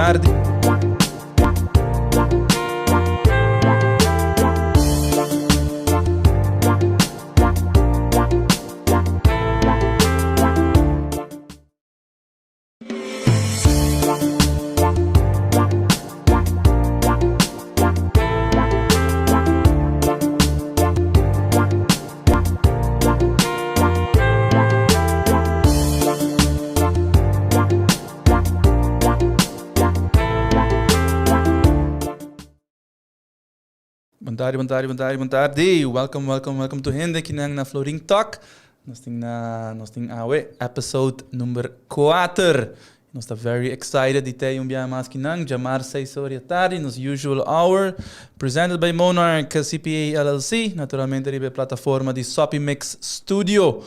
tardi. Bon tardi, bon tardi, bon tardi, bon tardi. Welcome, welcome, welcome to hende kinan na Florin Talk. Nos tin na, nos tin awe episode number 4. Nos ta very excited di tei un biaha mas kinan, djamar 6 or di tardi, nos usual hour. Presented by Monarch CPA LLC, naturalmente riba e plataforma di Soppy Mix Studio.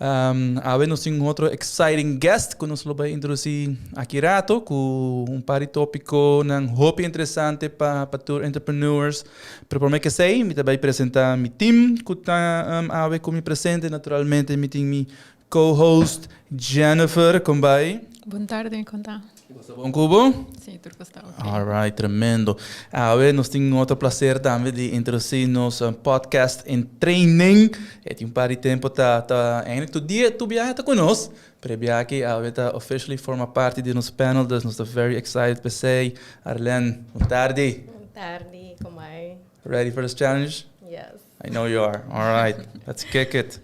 Awe nos tin un otro exciting guest ku nos lo bai introduci aki rato ku un par di topiconan hopi interesante pa pa tur entrepreneurs. Pero prome kesei mi ta bai presenta mi team ku ta awe ku mi presente. Naturalmente mi tin mi co-host Jennifer, kon bai? Bon tarde, kon ta? Bo sta bon ku bo? Si, tur kos ta ok. Alright, tremendo. Awe nos tin un otro placer tambe di introduci nos podcast in training. E tin un par di tempo ta ta eigenlijk tur dia tur biaha ta ku nos, pero e biaha aki awe ta officially forma parti di nos panel, dus nos ta very excited p'esei. Arlene, bon tardi. Bon tardi, kon bai? Ready for this challenge? Yes. I know you are. Alright, let's kick it.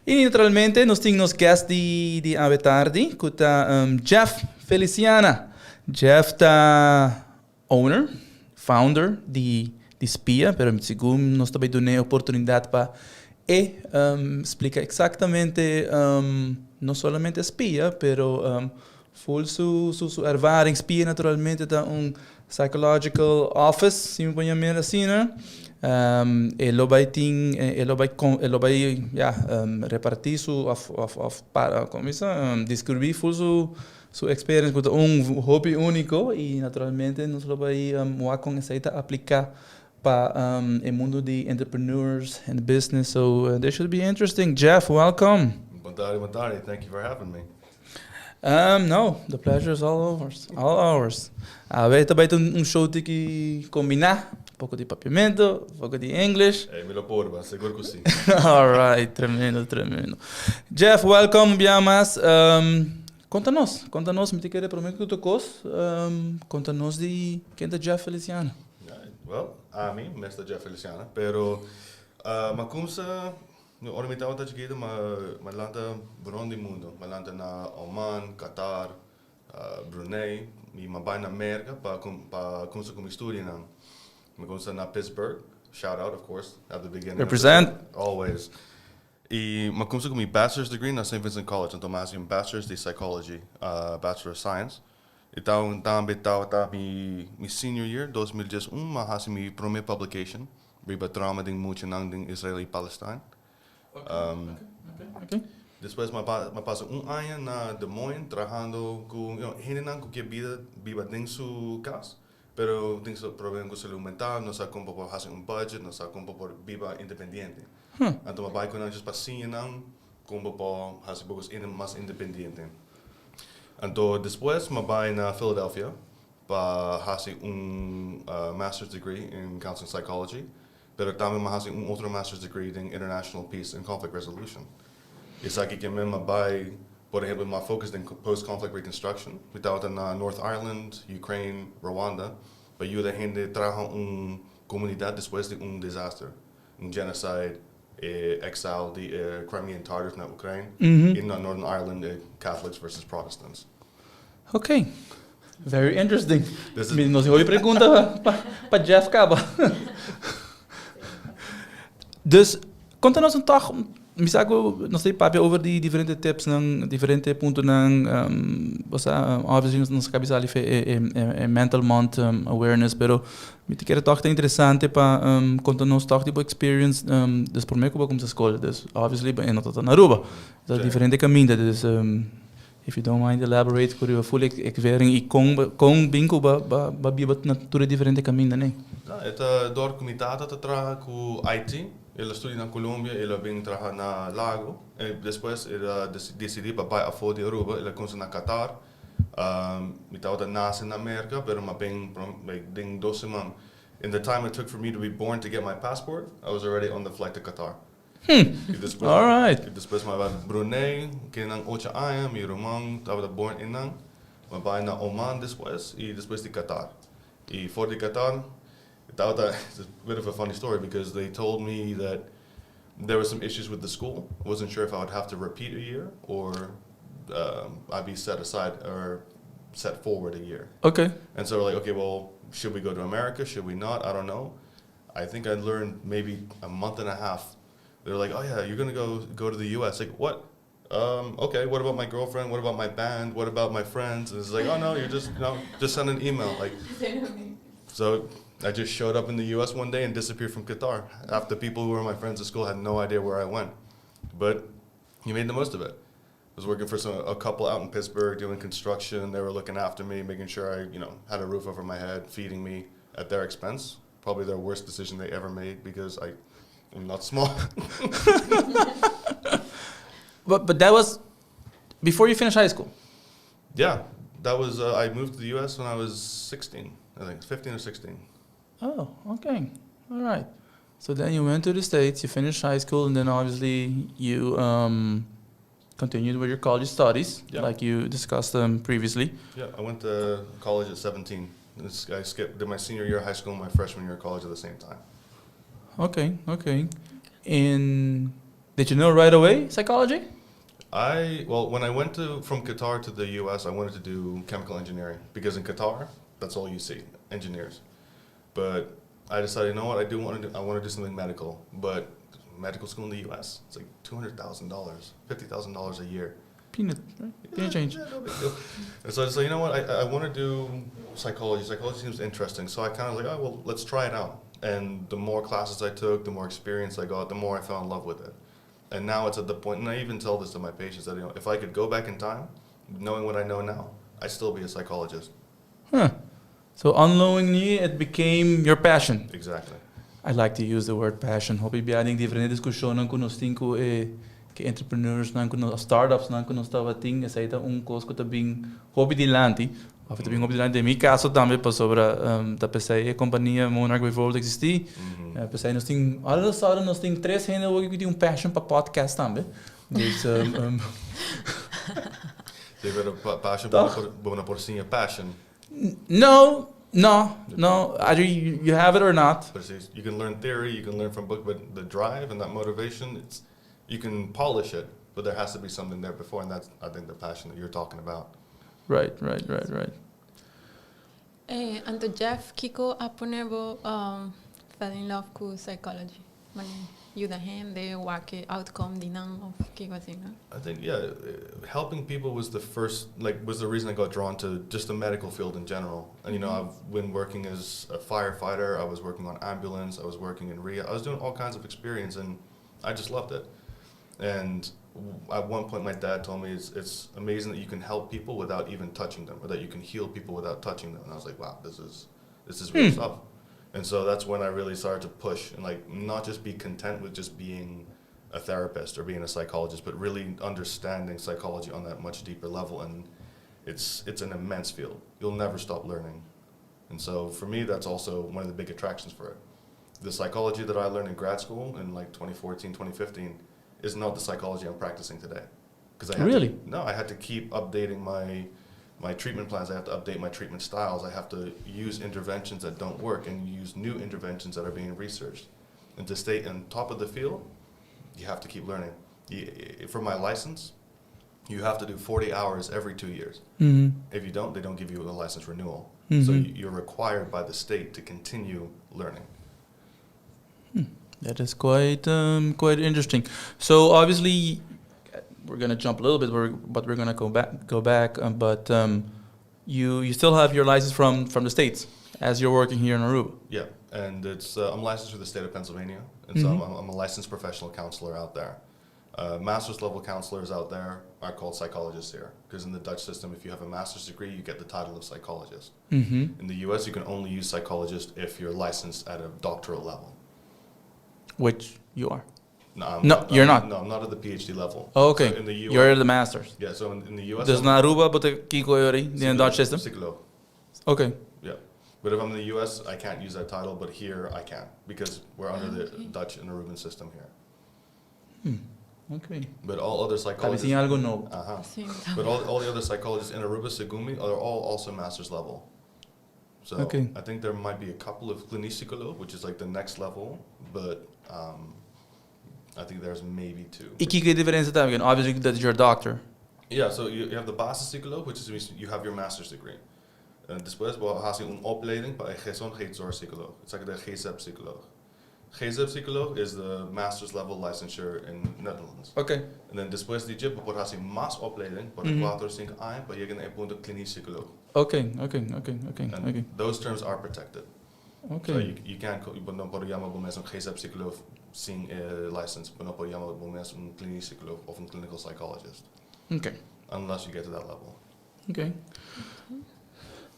Y naturalmente nos tin nos guest di di awe tardi ku ta Jeff Feliciana. Jeff ta owner, founder di di Spia, pero segun nos ta bay dun'e oportunidad pa e splica exactamente no solamente Spia, pero full su su su ervaring. Spia naturalmente ta un psychological office, si mi por yam'el asina. E lo bay tin, e lo bay e lo bay ya reparti su of of of para como bisa describi full su su experiencia cu ta un hopi unico y naturalmente nos lo bay wak con esey ta aplica pa e mundo di entrepreneurs and business, so this should be interesting. Jeff, welcome. Bon tardi, bon tardi. Thank you for having me. No, the pleasure is all ours. All ours. Awe ta bay ta un show tiki combina, poco di Papiamento, poco di English. Ey, mi lo purba, sigur cu si. All right, tremendo, tremendo. Jeff, welcome un bia mas. Conta nos, conta nos, mi ta kere prome cu tur cos, conta nos di ken ta Jeff Feliciano. Well, ami mes ta Jeff Feliciano, pero mi a cumsa ora mi tabata chikito, mi a lanta rond di mundo. Mi a lanta na Oman, Qatar, Brunei y mi a bay na Merca pa pa cumsa cu mi studionan. Mi a cumsa na Pittsburgh, shout out of course at the beginning. Represent! Always. Y mi a cumsa cu mi bachelor's degree na Saint Vincent College, anto mi a haci un bachelor's di psychology, bachelor of science. Y tambe tabata mi mi senior year, 2011, mi a haci mi prome publication riba trauma den muchanan den Israel y Palestine. Despues mi a pasa un aña na Des Moines trahando cu hendenan cu kier bida biba den su cas, pero tin su problema cu salud mental, no sa con pa por haci un budget, no sa con pa por biba independiente. Anto mi a bay cu nan just pa siña nan con pa por haci bo cos mas independiente. Anto despues mi a bay na Philadelphia pa haci un master's degree in counseling psychology, pero tambe mi a haci un otro master's degree den international peace and conflict resolution. Esaki ke men mi a bay, por ehempel mi a focus den post conflict reconstruction. Mi tabata na North Ireland, Ukraine, Rwanda pa yuda hende traha un comunidad despues di un disaster. Un genocide, e exile di e Crimean Tartars na Ukraine y na Northern Ireland e Catholics versus Protestants. Ok, very interesting. Mi no sin hopi pregunta pa Jeff caba. Dus, conta nos un toch, mi sa cu nos ta papia over di diferente tipsnan, diferente puntonan, bo sa, obviously nos a caba di sali fe e mental month awareness, pero Mi ta kere tòg ta interesante pa konta nos tòg di bo experience des promé ku bo a kuminsá skol. Dus obviously bo e no ta na Aruba. Ta diferente kaminda. Dus if you don't mind elaborate ku riba full ervaring i kon kon bin ku bo a biba na tur e diferente kamindanan. No, e ta dor ku mi tata ta traha ku IT. El a studia na Colombia, el a bin traha na Lago. Despues el a disidí pa bai afó di Aruba. El a kuminsá na Qatar. Mi tabata nace na America, pero m'a bin, like, den 2 siman. In the time it took for me to be born to get my passport, I was already on the flight to Qatar. Y despues, All right. y despues m'a bai Brunei, cu nan 8 aña, mi ruman tabata born einan. M'a bai na Oman despues, y despues di Qatar. Y for di Qatar, tabata, it's a bit of a funny story because they told me that there were some issues with the school. I wasn't sure if I would have to repeat a year or I'd be set aside or set forward a year. And so we're like, "Okay, well, should we go to America? Should we not? I don't know." I think I learned maybe a month and a half. They're like, "Oh yeah, you're gonna go to the U.S." Like, "What? Okay, what about my girlfriend? What about my band? What about my friends?" And it's like, "Oh no, you're just just send an email." Like, so I just showed up in the U.S. one day and disappeared from Qatar. Half the people who were my friends at school had no idea where I went, but you made the most of it. I was working for a couple out in Pittsburgh doing construction. They were looking after me, making sure I had a roof over my head, feeding me at their expense. Probably their worst decision they ever made because I am not small. But that was before you finished high school. Yeah, that was. I moved to the U.S. when I was 16, I think, 15 or 16. Oh, okay. All right. So then you went to the States, you finished high school, and then obviously you continued with your college studies, like you discussed previously. Yeah, I went to college at 17. I skipped did my senior year of high school and my freshman year of college at the same time. Okay. And did you know right away psychology? I well, when I went to from Qatar to the U.S., I wanted to do chemical engineering because in Qatar, that's all you see, engineers. But I decided, you know what, I do want to do. I want to do something medical, but medical school in the U.S. It's like $200,000, $50,000 a year. Peanut, right? Peanut change. Yeah, no big deal. And so I decided, you know what, I want to do psychology. Psychology seems interesting. So I kind of like, "Oh, well, let's try it out." And the more classes I took, the more experience I got, the more I fell in love with it. And now it's at the point, and I even tell this to my patients that, if I could go back in time, knowing what I know now, I'd still be a psychologist. Huh. So unknowingly, it became your passion. Exactly. I like to use the word passion. Hopi bia den diferente discusion cu nos tin cu entrepreneurs nan cu nos startups nan cu nos tabatin, esey ta un cos cu ta bin hopi dilanti. Of ta bin hopi dilanti den mi caso tambe pasobra ta p'esey e compania Monarch bijvoorbeeld existi. P'esey nos tin all of a sudden nos tin tres hende cu tin un passion pa podcast tambe. Dus Si, pero passion, Toch? Bo no por siña passion. No. Either you have it or not. Precies. You can learn theory, you can learn from book, but the drive and that motivation, it's you can polish it, but there has to be something there before, and that's, I think, the passion that you're talking about. Right. Anto Jeff, kico a pone bo fell in love cu psychology? Manera, yuda hende, wak e outcome di nan, of kico asina, no? I think, yeah, helping people was the first, like, was the reason I got drawn to just the medical field in general. And I've been working as a firefighter. I was working on ambulance. I was working in rehab. I was doing all kinds of experience, and I just loved it. And at one point, my dad told me it's amazing that you can help people without even touching them, or that you can heal people without touching them. And I was like, "Wow, this is real stuff." And so that's when I really started to push and, like, not just be content with just being a therapist or being a psychologist, but really understanding psychology on that much deeper level. And it's an immense field. You'll never stop learning. And so for me, that's also one of the big attractions for it. The psychology that I learned in grad school in like 2014, 2015 is not the psychology I'm practicing today. Because I had Really? To, no, I had to keep updating my treatment plans. I have to update my treatment styles. I have to use interventions that don't work and use new interventions that are being researched. And to stay on top of the field, you have to keep learning. For my license, you have to do 40 hours every 2 years. If you don't, they don't give you a license renewal. So you're required by the state to continue learning. That is quite interesting. So obviously, we're gonna jump a little bit, but we're gonna go back. Go back. But you still have your license from the States as you're working here in Aruba. Yeah, and it's I'm licensed through the state of Pennsylvania, and so I'm a licensed professional counselor out there. Master's level counselors out there are called psychologists here, because in the Dutch system, if you have a master's degree, you get the title of psychologist. In the U.S., you can only use psychologist if you're licensed at a doctoral level. Which you are. No, I'm No, you're not. No, I'm not at the PhD level. Oh, okay. So in the US, You're at the masters. Yeah, so in the US. Dus na Aruba, bo ta kico ey in Dutch system? Psycholoog. Okay. Yeah. But if I'm in the US, I can't use that title, but here I can because we're under the Dutch and Aruban system here. But all other psychologists. Sabi algo nobo. Si. But all the other psychologists in Aruba, segun mi, are all also master's level. So I think there might be a couple of klinisch psycholoog, which is like the next level, but I think there's maybe two. Y kico e diferencia tambe? Obviously that you're a doctor. Yeah, so you have the basispsycholoog, which is you have your master's degree. En despues bo a haci un opleiding pa e gezondheidszorgpsycholoog. It's like the GZ-psycholoog. GZ-psycholoog is the master's level licensure in Netherlands. En dan despues di dje, bo por haci mas opleiding, pa 4 of 5 aña, pa yega na e punto klinisch psycholoog. And those terms are protected. So you can't, bo no por yama bo mes un GZ-psycholoog sin license, bo no por yama bo mes un klinisch psycholoog of un clinical psychologist. Unless you get to that level. Okay.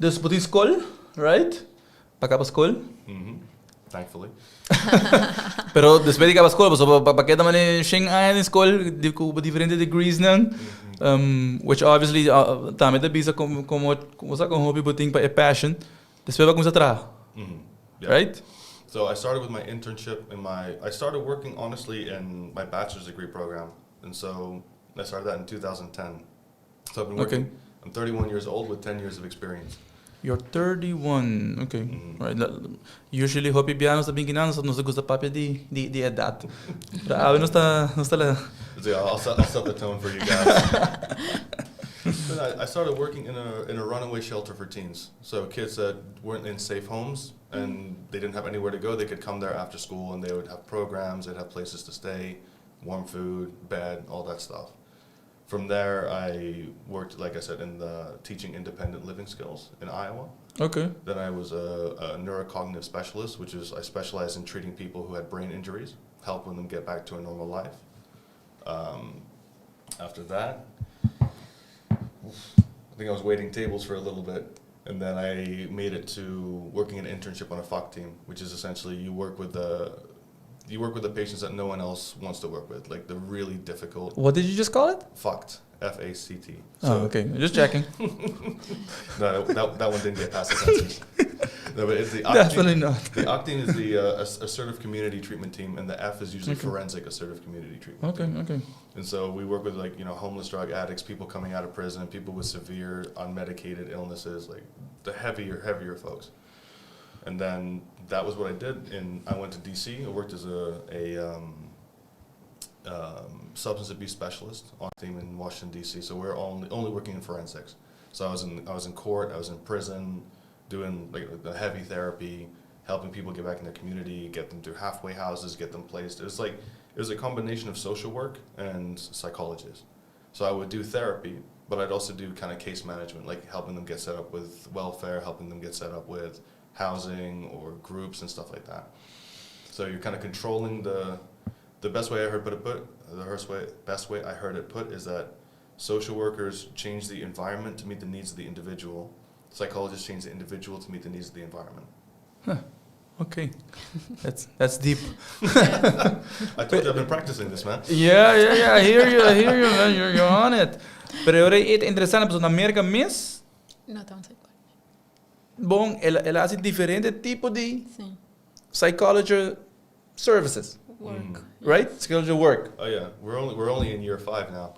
Dus bo tin scol, right? Pa caba scol? Thankfully. Pero despues di caba scol, so pa keda mane shen aña den scol, di cu diferente degrees nan, which obviously tambe ta bisa como sa con hopi bo tin pa e passion, despues bo a cuminsa traha. Yeah. Right? So I started with my internship in my, I started working honestly in my bachelor's degree program. And so I started that in 2010. So I've been working, I'm 31 years old with 10 years of experience. You're 31, okay. Right. Usually hopi bia nos ta bin kinan, nos gusta papia di edad. Pero awe nos ta la. So yeah, I'll set the tone for you guys. But I started working in a runaway shelter for teens. So kids that weren't in safe homes and they didn't have anywhere to go, they could come there after school and they would have programs, they'd have places to stay, warm food, bed, all that stuff. From there, I worked, like I said, in the teaching independent living skills in Iowa. Then I was a neurocognitive specialist, which is I specialize in treating people who had brain injuries, helping them get back to a normal life. After that, I think I was waiting tables for a little bit, and then I made it to working an internship on a FACT team, which is essentially you work with the patients that no one else wants to work with, like the really difficult. What did you just call it? FACT, F A C T. Oh, okay. Just checking. No, that one didn't get past the censors. No, but it's the ACT Definitely team. Not. The ACT team is the assertive community treatment team, and the F is usually forensic assertive community treatment. And so we work with like homeless drug addicts, people coming out of prison, people with severe unmedicated illnesses, like the heavier, heavier folks. And then that was what I did. And I went to DC. I worked as a substance abuse specialist on a team in Washington D.C. So we're only working in forensics. So I was in court. I was in prison, doing like the heavy therapy, helping people get back in their community, get them through halfway houses, get them placed. It was like it was a combination of social work and psychologists. So I would do therapy, but I'd also do kind of case management, like helping them get set up with welfare, helping them get set up with housing or groups and stuff like that. So you're kind of controlling the best way I heard put the best way I heard it put is that social workers change the environment to meet the needs of the individual. Psychologists change the individual to meet the needs of the environment. Okay. That's deep. I told you I've been practicing this, man. Yeah. I hear you. I hear you, man. You're on it. Pero e ta interesante, pasobra na Amerika mes, No ta psychology. Bon, el a hasi diferente tipo di psychology services, Work. Right? Psychology work. Oh yeah, we're only in year 5 now.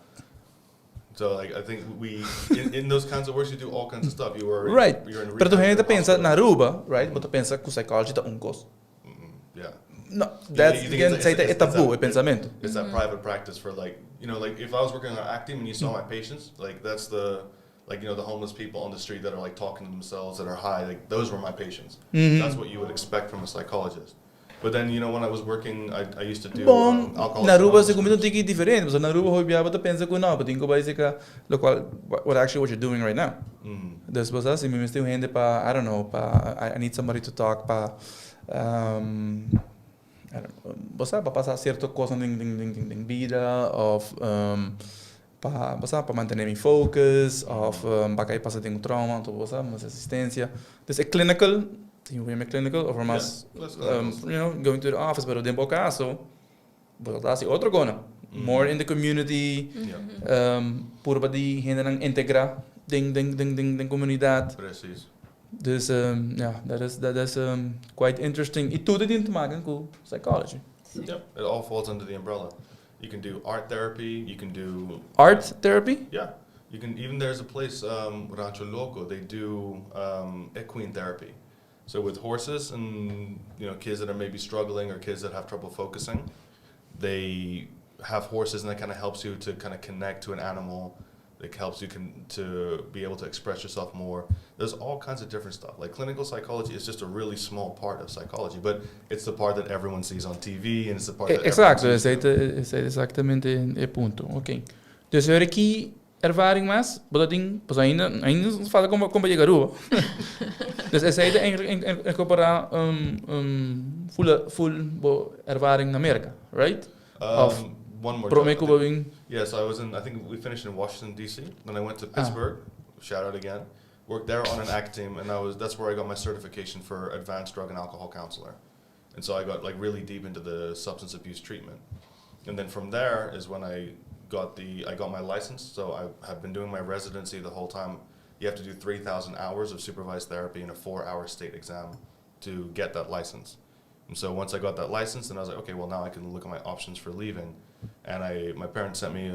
So like I think we in those kinds of works you do all kinds of stuff. You were You're in Pero tur rehab, hende you're in pensa na hospital. Aruba, right? Bo ta pensa ku psychology ta un kos. No, that's You think again, esei ta tabú, e pensamentu. It's that private practice for like like if I was working on an ACT team and you saw my patients, like that's the like the homeless people on the street that are like talking to themselves, that are high, like those were my patients. That's what you would expect from a psychologist. But then when I was working, I used to do Bon, alcohol. Na Aruba se kumita un tiki diferente, so na Aruba hopi biaha bo ta pensa ku no, bo tin ku bai serka, lokual what actually what you're doing right now. Despues asina, mi mester hende pa, I don't know, pa I need somebody to talk pa I don't know, bo sa, pa pasa sierto kos den bida of pa, bo sa, pa mantené mi focus of pa kai pasa den un trauma, anto bo sa, mas asistensia. Dus e clinical, tin un clinical of mas Yeah, less clinical. Going to the office, pero den bo kaso. Bo ta hasi otro kosnan. More in the community, purba di hendenan integrá den den den den den komunidat. Precies. Dus ja, dat is quite interesting. I tur tin te maken ku psychology. Yeah, it all falls under the umbrella. You can do art therapy. You can do Art therapy? Yeah. You can even, there's a place, Rancho Loco. They do equine therapy. So with horses and kids that are maybe struggling or kids that have trouble focusing, they have horses and that kind of helps you to kind of connect to an animal. It helps you to be able to express yourself more. There's all kinds of different stuff. Like, clinical psychology is just a really small part of psychology, but it's the part that everyone sees on TV and it's the part that Exacto, esei ta eksaktamente e punto. Ok. Dus awor ki ervaring mas, bo tin, pues ainda falta kon yega Aruba. Dus esei ta eigenlijk inkorporá full bo ervaring na Amérika, right? One more Promé job, ku bo bin. Yeah, so I was in, I think we finished in Washington, D.C. Then I went to Pittsburgh, shout out again. Worked there on an ACT team, and that's where I got my certification for advanced drug and alcohol counselor. And so I got like really deep into the substance abuse treatment. And then from there is when I got my license. So I have been doing my residency the whole time. You have to do 3,000 hours of supervised therapy and a 4-hour state exam to get that license. And so once I got that license, then I was like, "Okay, well, now I can look at my options for leaving." And my parents sent me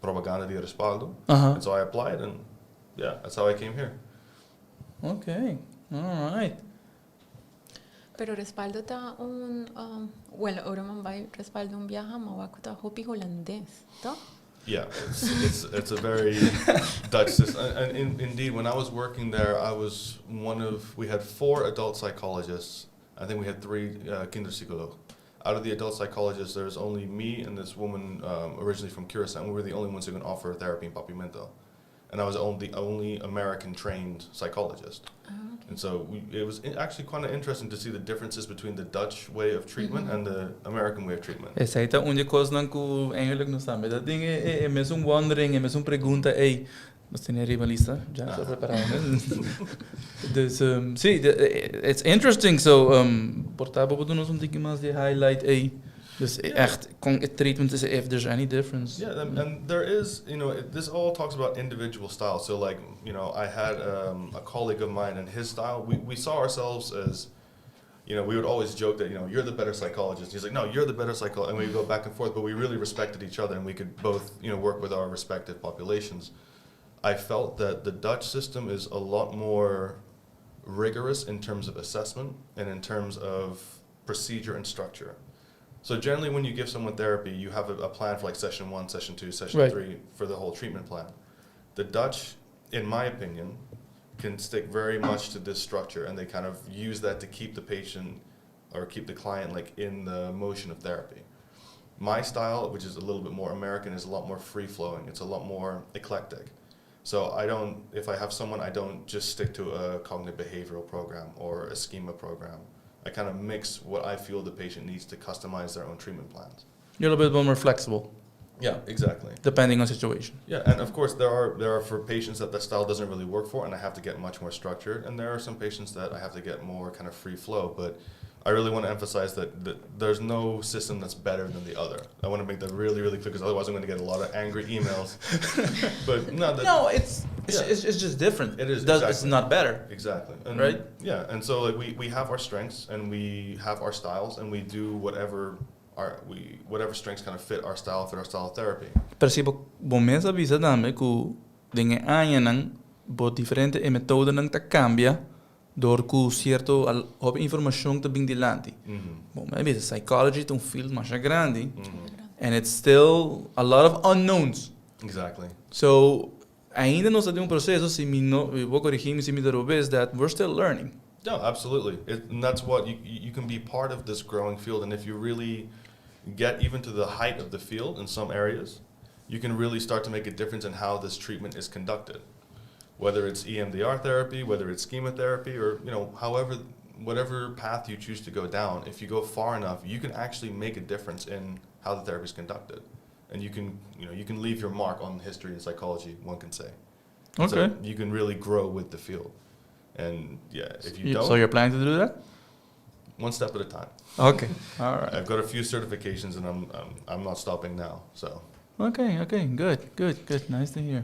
propaganda di respaldo. And so I applied, and yeah, that's how I came here. Ok, all right. Pero Respaldo ta un, well, ora mi a bai Respaldo un biaha, m'a wak ku ta hopi hulandes, toch? Yeah, it's a very Dutch system. And indeed, when I was working there, I was one of we had four adult psychologists. I think we had three kinderpsycholoog. Out of the adult psychologists, there's only me and this woman originally from Curacao, and we were the only ones who can offer therapy in Papiamento. And I was the only American trained psychologist. Ah, okay. And so it was actually quite interesting to see the differences between the Dutch way of treatment and the American way of treatment. Esei ta un di e kosnan ku eigenlijk nos tambe ta tin e mesun wondering, e mesun pregunta, ey, nos tin riba lista, ya ta prepará. Dus sí, it's interesting. So, por ta bo nos un tiki mas di highlight, ey. Dus echt, kon e treatment is if there's any difference. Yeah, and there is, this all talks about individual style. So, like, I had a colleague of mine and his style, we saw ourselves as, we would always joke that you're the better psychologist. He's like, "No, you're the better psychologist." And we would go back and forth, but we really respected each other and we could both work with our respective populations. I felt that the Dutch system is a lot more rigorous in terms of assessment and in terms of procedure and structure. So generally, when you give someone therapy, you have a plan for like session one, session two, session three for the whole treatment plan. The Dutch, in my opinion, can stick very much to this structure, and they kind of use that to keep the patient or keep the client like in the motion of therapy. My style, which is a little bit more American, is a lot more free flowing. It's a lot more eclectic. So I don't, if I have someone, I don't just stick to a cognitive behavioral program or a schema program. I kind of mix what I feel the patient needs to customize their own treatment plans. You're a little bit more flexible, Yeah, exactly. depending on situation. Yeah, and of course there are for patients that that style doesn't really work for, and I have to get much more structured. And there are some patients that I have to get more kind of free flow. But I really want to emphasize that there's no system that's better than the other. I want to make that really, really clear because otherwise I'm going to get a lot of angry emails. But no, that, No, it's it's just different. It is, It's exactly. not better. Exactly. And, Right? Yeah, and so like we have our strengths and we have our styles and we do whatever strengths kind of fit our style of therapy. Pero si bo mes a bisa tambe ku den e añanan bo diferente e metodonan ta kambia dor ku sierto hopi informashon ta bin dilanti. Bon, maybe psychology ta un field mas grandi and it's still a lot of unknowns. So ainda nos ta den un proseso, si mi no, bo korigí mi si mi ta robes, that we're still learning. No, absolutely. And that's what you can be part of this growing field, and if you really get even to the height of the field in some areas, you can really start to make a difference in how this treatment is conducted. Whether it's E EMDR therapy, whether it's schema therapy, or however, whatever path you choose to go down, if you go far enough, you can actually make a difference in how the therapy is conducted, and you can leave your mark on history and psychology. One can say. So you can really grow with the field, and yeah, if you don't, So you're planning to do that? One step at a time. Okay, all right. I've got a few certifications, and I'm not stopping now. So. Okay, good. Nice to hear.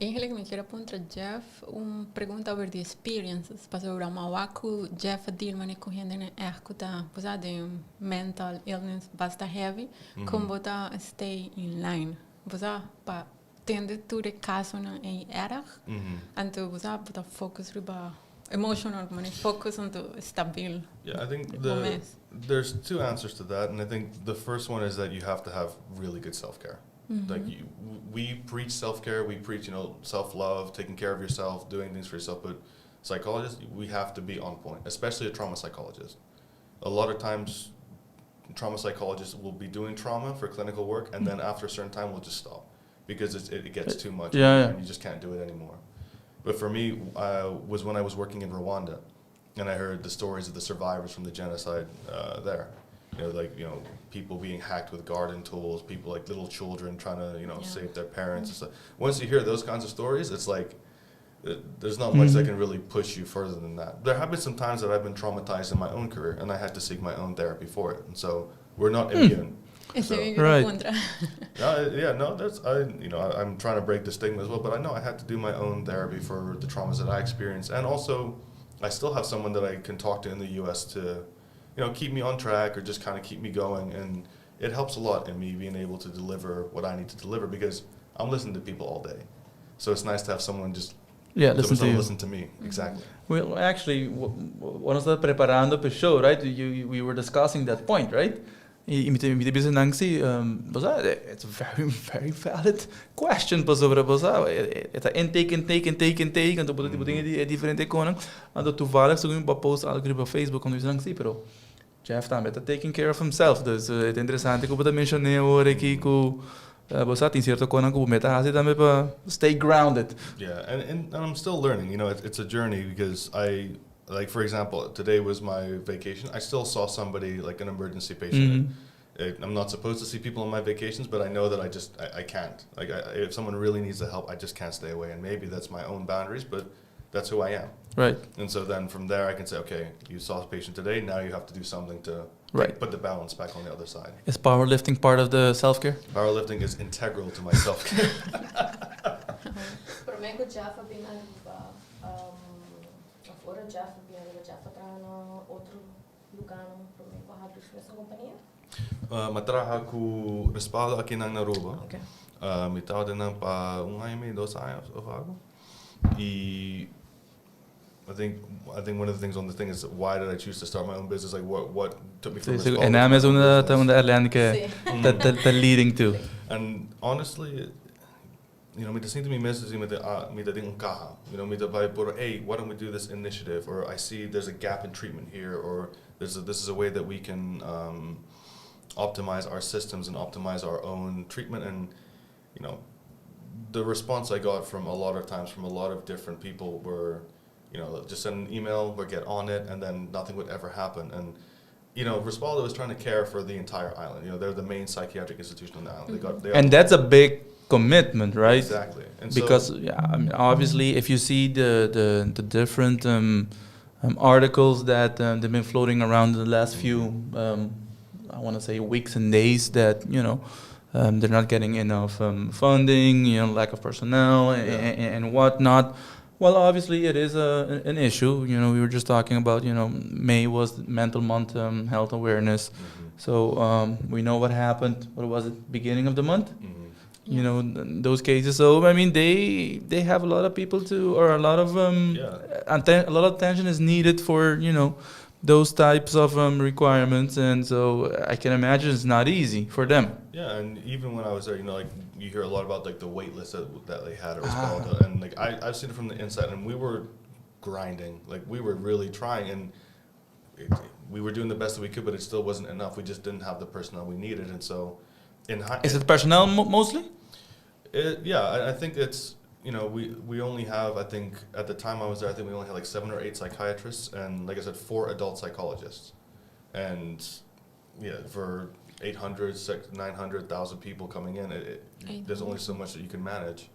Eigenlijk mi kier a puntra Jeff un pregunta over the experiences. Pasobra m'a wak cu Jeff a deal mane cu hende echt cu ta, pues, den mental illness basta heavy. Con bo ta stay in line? Bo sa, pa tende tur e casonan ey erg. Anto bo sa, bo ta focus riba emotional, mane focus anto stabiel. Yeah, I think there's two answers to that, and I think the first one is that you have to have really good self care. Like we preach self care, we preach self love, taking care of yourself, doing things for yourself, but psychologists, we have to be on point, especially a trauma psychologist. A lot of times, trauma psychologists will be doing trauma for clinical work, and then after a certain time, we'll just stop because it gets too much and you just can't do it anymore. But for me, was when I was working in Rwanda, and I heard the stories of the survivors from the genocide there. Like people being hacked with garden tools, people like little children trying to save their parents and stuff. Once you hear those kinds of stories, it's like there's not much that can really push you further than that. There have been some times that I've been traumatized in my own career, and I had to seek my own therapy for it. And so we're not immune. Esey So, so, puntra. Yeah, no, that's I. You know, I'm trying to break the stigma as well, but I know I had to do my own therapy for the traumas that I experienced, and also, I still have someone that I can talk to in the U.S. to keep me on track or just kind of keep me going, and it helps a lot in me being able to deliver what I need to deliver because I'm listening to people all day, so it's nice to have someone just listen to someone you. Listen to me, exactly. Well, actually, ora nos tabata preparando pa e show, right? We were discussing that point, right? Y mi ta bisa nan si, bo sa, it's a very, very valid question pasobra, bo sa, e ta intake, intake, intake, intake, anto bo tin e diferente cosnan. Anto toevallig segun bo post algo riba Facebook, cuando bisa nan si, pero Jeff tambe ta taking care of himself. Dus ta interesante cu bo ta menciona awor aki cu bo sa tin cierto cosnan cu bo ta haci tambe pa stay grounded. Yeah, and I'm still learning. It's a journey because I, like, for example, today was my vacation. I still saw somebody, like an emergency patient. I'm not supposed to see people on my vacations, but I know that I just, I can't. Like, if someone really needs the help, I just can't stay away. And maybe that's my own boundaries, but that's who I am. And so then from there, I can say, okay, you saw a patient today. Now you have to do something to put the balance back on the other side. Is powerlifting part of the self-care? Powerlifting is integral to my self care. Prome cu Jeff a bin Aruba, of ora Jeff a bin Aruba, Jeff a traha na otro lugar, prome cu habri su mes compania? M'a traha cu Respaldo aki na Aruba. Mi tabata einan pa un aña y mey, 2 aña of algo. Y I think one of the things on the thing is, why did I choose to start my own business? Like, what took me from Respaldo And to I'm my own unda business? Unda Erlen cu Si. ta leading to. And honestly, mi ta sinti mi mes mi ta ah, mi ta den un caha. Mi ta bay por, "Hey, why don't we do this initiative?" Or, "I see there's a gap in treatment here," or "This is a way that we can optimize our systems and optimize our own treatment." And the response I got from a lot of times from a lot of different people were, just send an email or get on it, and then nothing would ever happen. And Respaldo is trying to care for the entire island. They're the main psychiatric institution on the island. They And that's a big commitment, right? Exactly. And so- Because, yeah, I mean, obviously, if you see the different articles that they've been floating around in the last few, I want to say, weeks and days, that they're not getting enough funding, lack of personnel, and whatnot. Well, obviously, it is an issue. We were just talking about, May was Mental Month, health awareness. So we know what happened. What was it? Beginning of the month? Those cases. So I mean, they have a lot of people to, or a lot of a lot of attention is needed for those types of requirements, and so I can imagine it's not easy for them. Yeah, and even when I was there, like you hear a lot about like the wait list that they had at Respaldo, and like I've seen it from the inside, and we were grinding, like we were really trying, and we were doing the best that we could, but it still wasn't enough. We just didn't have the personnel we needed, and so in high, Is it personnel mostly? Yeah, I think it's we only have, I think at the time I was there, I think we only had like seven or eight psychiatrists and, like I said, four adult psychologists, and yeah, for 800, 6, 900,000 people coming in, there's only so much that you can manage.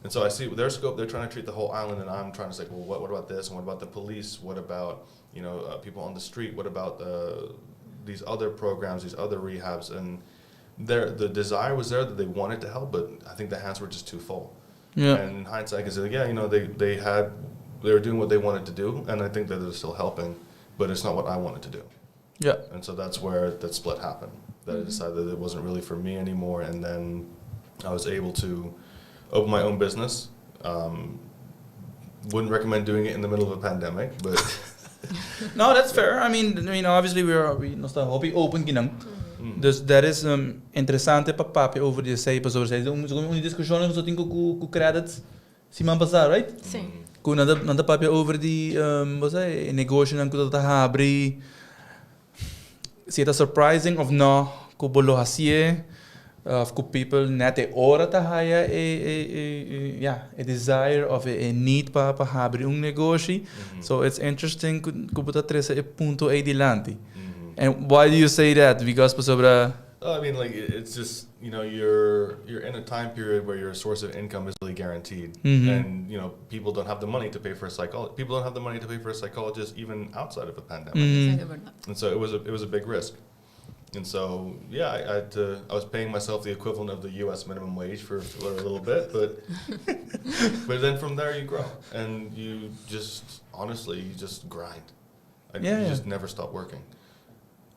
And so I see their scope, they're trying to treat the whole island, and I'm trying to say, well, what about this? And what about the police? What about people on the street? What about these other programs, these other rehabs? And the desire was there that they wanted to help, but I think the hands were just too full. And in hindsight, I can say, yeah, they were doing what they wanted to do, and I think that they're still helping, but it's not what I wanted to do. And so that's where that split happened. That I decided that it wasn't really for me anymore, and then I was able to open my own business. Wouldn't recommend doing it in the middle of a pandemic, but No, that's fair. I mean, obviously we nos ta hopi open akinan. Dus dat is interesante pa papia over di esey, over esey. Un discusion cu nos tin cu Qredits siman pasa, right? Si. Cu nan ta papia over di bo sa, negoshi nan cu ta habri, si ta surprising of no cu bo lo hacie of cu people net e ora ta haya e, yeah, e desire of e need pa habri un negoshi. So it's interesting cu bo ta trece e punto ey dilanti. And why do you say that? Because pasobra I mean, like it's just you're in a time period where your source of income is really guaranteed, and people don't have the money to pay for a psychologist. People don't have the money to pay for a psychologist even outside of a pandemic, Esey ta berdad. And so it was a big risk. And so yeah, I had to. I was paying myself the equivalent of the U.S. minimum wage for a little bit, but then from there you grow, and you just honestly you just grind. Like, you just never stop working.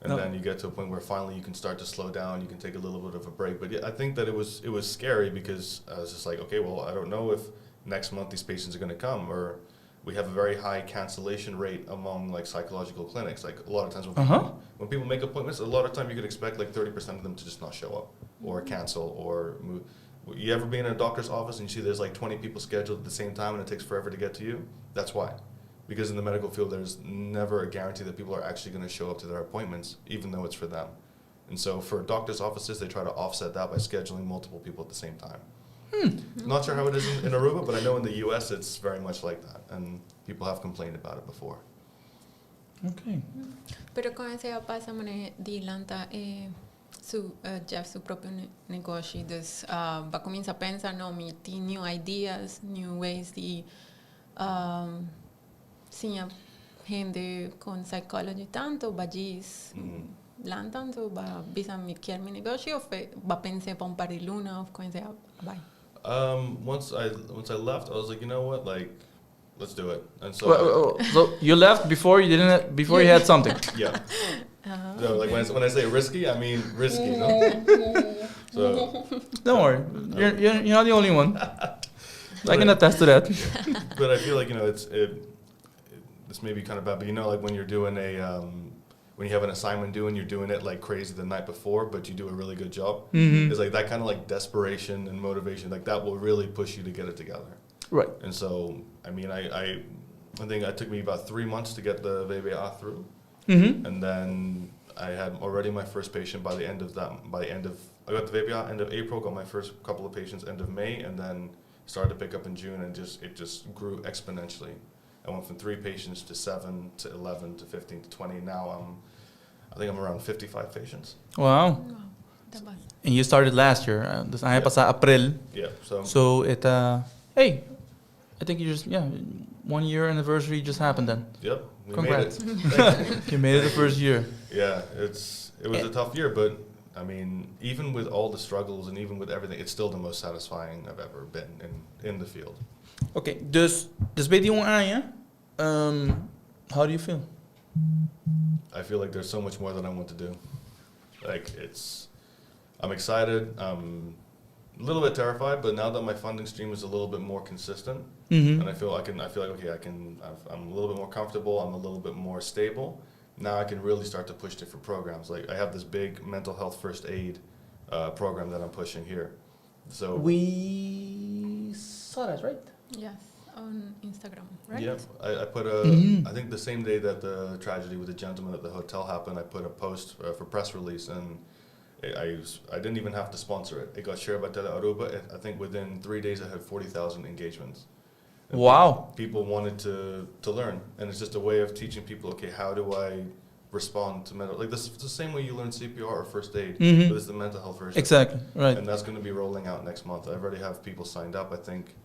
And No. then you get to a point where finally you can start to slow down. You can take a little bit of a break. But yeah, I think that it was scary because I was just like, okay, well, I don't know if next month these patients are going to come, or we have a very high cancellation rate among like psychological clinics. Like a lot of times when people make appointments, a lot of time you could expect like 30% of them to just not show up or cancel or move. You ever been in a doctor's office and you see there's like 20 people scheduled at the same time and it takes forever to get to you? That's why. Because in the medical field, there's never a guarantee that people are actually going to show up to their appointments, even though it's for them. And so for doctors' offices, they try to offset that by scheduling multiple people at the same time. Not sure how it is in Aruba, but I know in the US it's very much like that. And people have complained about it before. Pero con esey a pasa mane di lanta su Jeff su propio negoshi, dus b'a cuminsa pensa, no, mi tin new ideas, new ways di siña hende cu psychology tanto b'a djis lanta anto b'a bisa mi kier mi negoshi of b'a pensa pa un par di luna of con esey a bay? Once I left, I was like, you know what, like, let's do it. And so, Well, so you left before you didn't before you had something. Yeah. So like when I say risky, I mean risky. No? So Don't worry, you're not the only one. I can attest to that. But I feel like this may be kind of bad, but like when you have an assignment due and you're doing it like crazy the night before, but you do a really good job. It's like that kind of like desperation and motivation, like that will really push you to get it together. And so, I mean, I think it took me about 3 months to get the VBA through, and then I had already my first patient by the end of that. By the end of I got the VBA end of April, got my first couple of patients end of May, and then started to pick up in June, and just it just grew exponentially. I went from three patients to 7 to 11 to 15 to 20. Now I think I'm around 55 patients. Wow. Wow, ta bon. And you started last year. Dus aña pasa april. Yeah. So So it hey, I think you just, yeah, one year anniversary just happened then. Yep, we Congrats. made it. Thank you. You made it the first year. Yeah, it was a tough year, but I mean, even with all the struggles and even with everything, it's still the most satisfying I've ever been in the field. Okay, dus bij die un aña, how do you feel? I feel like there's so much more that I want to do. Like I'm excited. I'm a little bit terrified, but now that my funding stream is a little bit more consistent, and I feel like okay, I'm a little bit more comfortable. I'm a little bit more stable. Now I can really start to push different programs. Like I have this big mental health first aid program that I'm pushing here. So We saw that, right? Yes, on Instagram, right? Yep, I put a. I think the same day that the tragedy with the gentleman at the hotel happened, I put a post for press release, and I didn't even have to sponsor it. It got shared by Tele Aruba. I think within 3 days, I had 40,000 engagements. And people wanted to learn, and it's just a way of teaching people. Okay, how do I respond to mental? Like this, it's the same way you learn CPR or first aid, but it's the mental health version. Exactly, right. And that's going to be rolling out next month. I already have people signed up. I think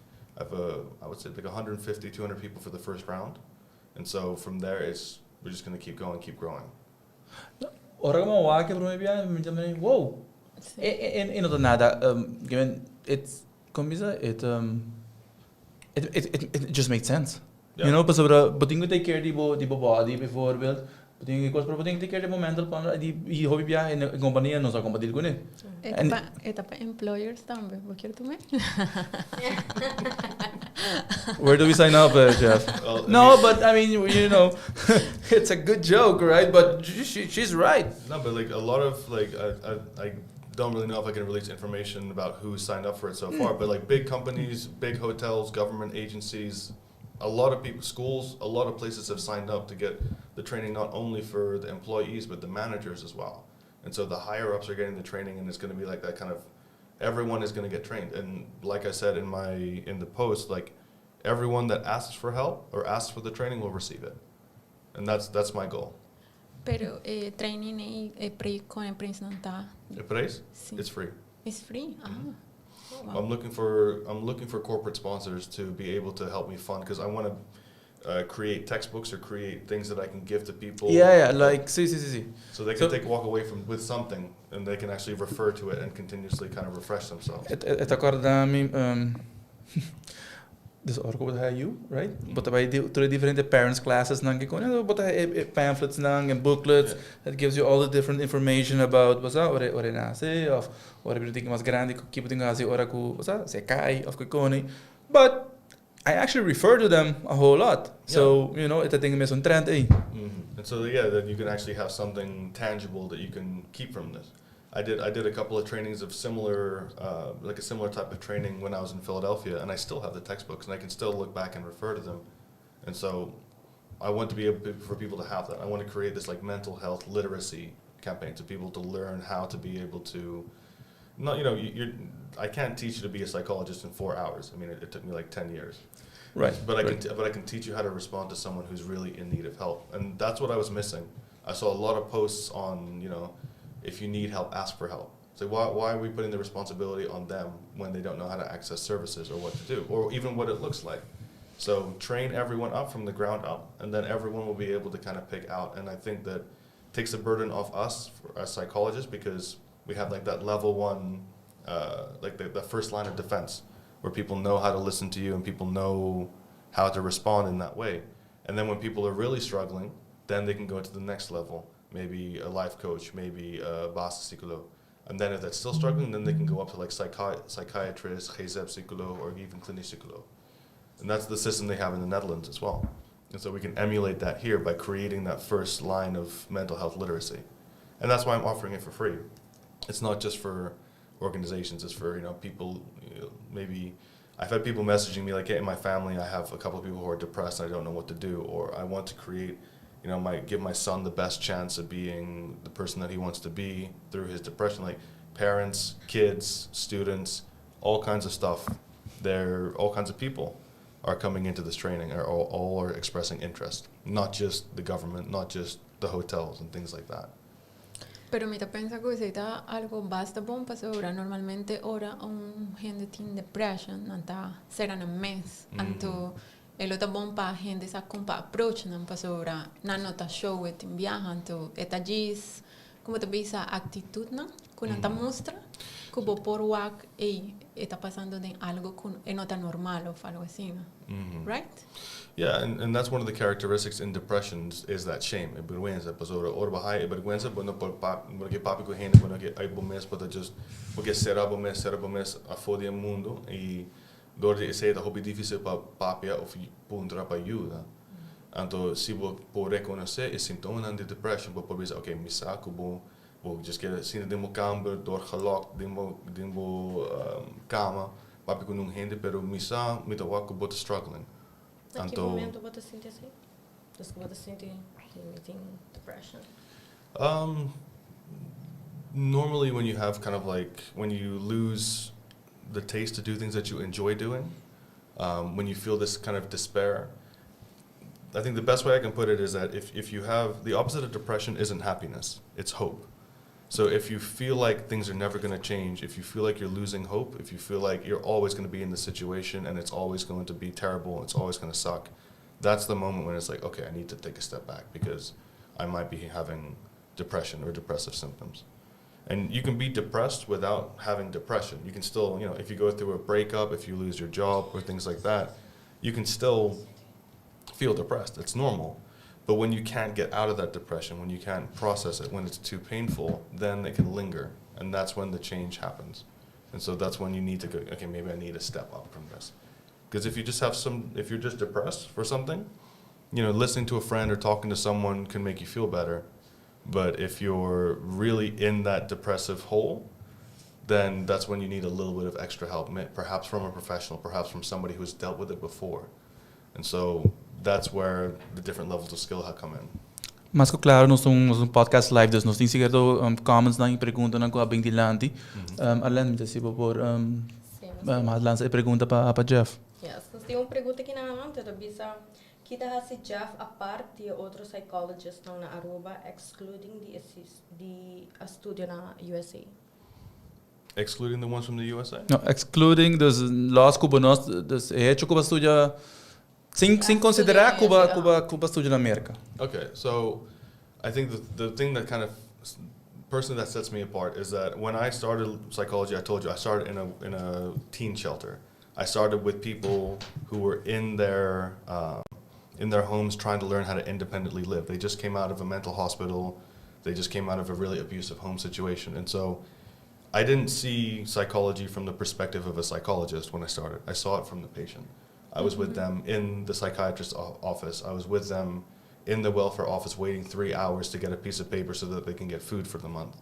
I have a, I would say like 150, 200 people for the first round. And so from there, it's we're just going to keep going, keep growing. Ora ku mi wak promé biaha, mi ta wow. E no ta nada, given it's, kon bisa, it just made sense. Pasobra bo tin ku take care di bo body bijvoorbeeld. Bo tin ku bo tin ku take care di bo mental pan di i hopi biaha e kompania no sa kon pa deal kuné. E ta pa employers tambe. Bo kier tuma? Where do we sign up, Jeff? Well, I No, mean- but I mean, it's a good joke, right? But she's right. No, but like a lot of like I don't really know if I can release information about who signed up for it so far, but like big companies, big hotels, government agencies, a lot of people, schools, a lot of places have signed up to get the training not only for the employees but the managers as well. And so the higher ups are getting the training, and it's going to be like that kind of everyone is going to get trained. And like I said in the post, like everyone that asks for help or asks for the training will receive it, and that's my goal. Pero training e pre kon e prijs nan ta? The price? Si. It's free. It's free. Ah. Wow. I'm looking for corporate sponsors to be able to help me fund because I want to create textbooks or create things that I can give to people. Yeah, like, si. So they can take walk away from with something and they can actually refer to it and continuously kind of refresh themselves. E ta kòrda mi, dus ora ku bo you, right? Bo ta bai tur diferente parents classes nan ku kon, bo ta pamphlets nan and booklets that gives you all the different information about what's that, ora nase òf ora bo tin mas grandi ku bo tin hasi ora ku what's that, se kai òf ku koni. But I actually refer to them a whole lot. So, e ta tin mes un trend ei. And so yeah, then you can actually have something tangible that you can keep from this. I did a couple of trainings of similar like a similar type of training when I was in Philadelphia, and I still have the textbooks, and I can still look back and refer to them. And so, I want to be able for people to have that. I want to create this like mental health literacy campaign to people to learn how to be able to, not you know you, you're I can't teach you to be a psychologist in 4 hours. I mean, it took me like 10 years. But I can but I can teach you how to respond to someone who's really in need of help, and that's what I was missing. I saw a lot of posts on if you need help, ask for help. So why are we putting the responsibility on them when they don't know how to access services or what to do or even what it looks like? So train everyone up from the ground up, and then everyone will be able to kind of pick out. And I think that takes the burden off us as psychologists because we have like that level one, like the first line of defense, where people know how to listen to you and people know how to respond in that way. And then when people are really struggling, then they can go to the next level, maybe a life coach, maybe a basispsycholoog. And then if that's still struggling, then they can go up to like psychiatrist, GZ-psycholoog, or even klinisch psycholoog. And that's the system they have in the Netherlands as well. And so we can emulate that here by creating that first line of mental health literacy. And that's why I'm offering it for free. It's not just for organizations, it's for people, maybe I've had people messaging me like, "Hey, in my family, I have a couple of people who are depressed and I don't know what to do," or "I want to create, my give my son the best chance of being the person that he wants to be through his depression." Like parents, kids, students, all kinds of stuff. They're all kinds of people are coming into this training, or all are expressing interest, not just the government, not just the hotels and things like that. Pero mi ta pensa ku esei ta algo basta bon pasobra normalmente ora un hende tin depression nan ta sera nan mes. Anto e lo ta bon pa hende sa kon pa approach nan pasobra nan no ta show it tin biaha anto e ta djis kon ta bisa aktitut nan ku nan ta mustra ku bo por wak ei e ta pasando den algo ku e no ta normal òf algo asina, right? Yeah, and that's one of the characteristics in depressions is that shame. E bergwensa, pasobra ora bo haya e bergwensa, bo no por pa, bo no ke papia ku hende, bo no ke ai bo mes, bo just bo ke sera bo mes afó di mundu i dor di esei ta hopi difísil pa papia òf puntra pa yuda. Anto, si bo por rekonosé e síntoma di depression, bo por bisa, "Ok, mi sa ku bo bo just ke sinta den bo kamber, doorgelokt, den bo kama, papia ku ningun hende, pero mi sa, mi ta wak ku bo ta struggling." Na ki Anto, momento bo ta sinti asina? Dus ku bo ta sinti tin depression. Normally, when you have kind of like when you lose the taste to do things that you enjoy doing, when you feel this kind of despair, I think the best way I can put it is that if you have the opposite of depression isn't happiness, it's hope. So if you feel like things are never going to change, if you feel like you're losing hope, if you feel like you're always going to be in this situation and it's always going to be terrible, it's always going to suck, that's the moment when it's like, okay, I need to take a step back because I might be having depression or depressive symptoms. And you can be depressed without having depression. You can still, if you go through a breakup, if you lose your job or things like that, you can still feel depressed. It's normal. But when you can't get out of that depression, when you can't process it, when it's too painful, then it can linger. And that's when the change happens. And so that's when you need to go, okay, maybe I need to step up from this. Because if you just have some, if you're just depressed for something, listening to a friend or talking to someone can make you feel better. But if you're really in that depressive hole, then that's when you need a little bit of extra help, perhaps from a professional, perhaps from somebody who's dealt with it before. And so that's where the different levels of skill have come in. Mas claro, nos ta un podcast live, dus nos tin cierto comments nan y pregunta nan cu a bin dilanti. Arlene, mi si por lansa e pregunta pa Jeff. Yes, nos tin un pregunta aki na man, ta bisa ki ta hasi Jeff apart di otro psychologists na Aruba, excluding di studio na USA. Excluding the ones from the USA? No, excluding, dus los cu nos, dus hecho cu studia sin considera cu bo studia na America. Okay, so I think the thing that kind of personally that sets me apart is that when I started psychology, I told you I started in a teen shelter. I started with people who were in their homes trying to learn how to independently live. They just came out of a mental hospital. They just came out of a really abusive home situation, and so I didn't see psychology from the perspective of a psychologist when I started. I saw it from the patient. I was with them in the psychiatrist's office. I was with them in the welfare office waiting 3 hours to get a piece of paper so that they can get food for the month.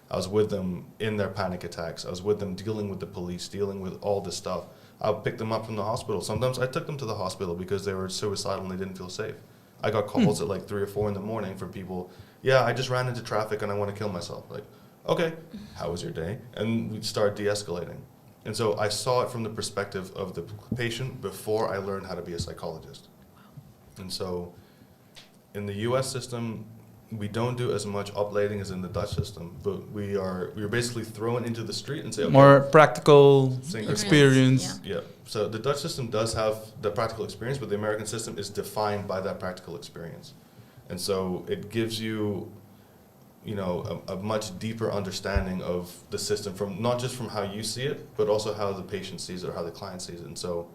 I was with them in their panic attacks. I was with them dealing with the police, dealing with all this stuff. I would pick them up from the hospital. Sometimes I took them to the hospital because they were suicidal and they didn't feel safe. I got calls at like 3 or 4 in the morning from people, "Yeah, I just ran into traffic and I want to kill myself." Like, "Okay, how was your day?" And we'd start de escalating. And so I saw it from the perspective of the patient before I learned how to be a psychologist. And so in the US system, we don't do as much opleiding as in the Dutch system, but we are basically thrown into the street and say, "Okay, More practical Same experience. Yeah. So the Dutch system does have the practical experience, but the American system is defined by that practical experience. And so it gives you a much deeper understanding of the system from not just from how you see it, but also how the patient sees it or how the client sees it. And so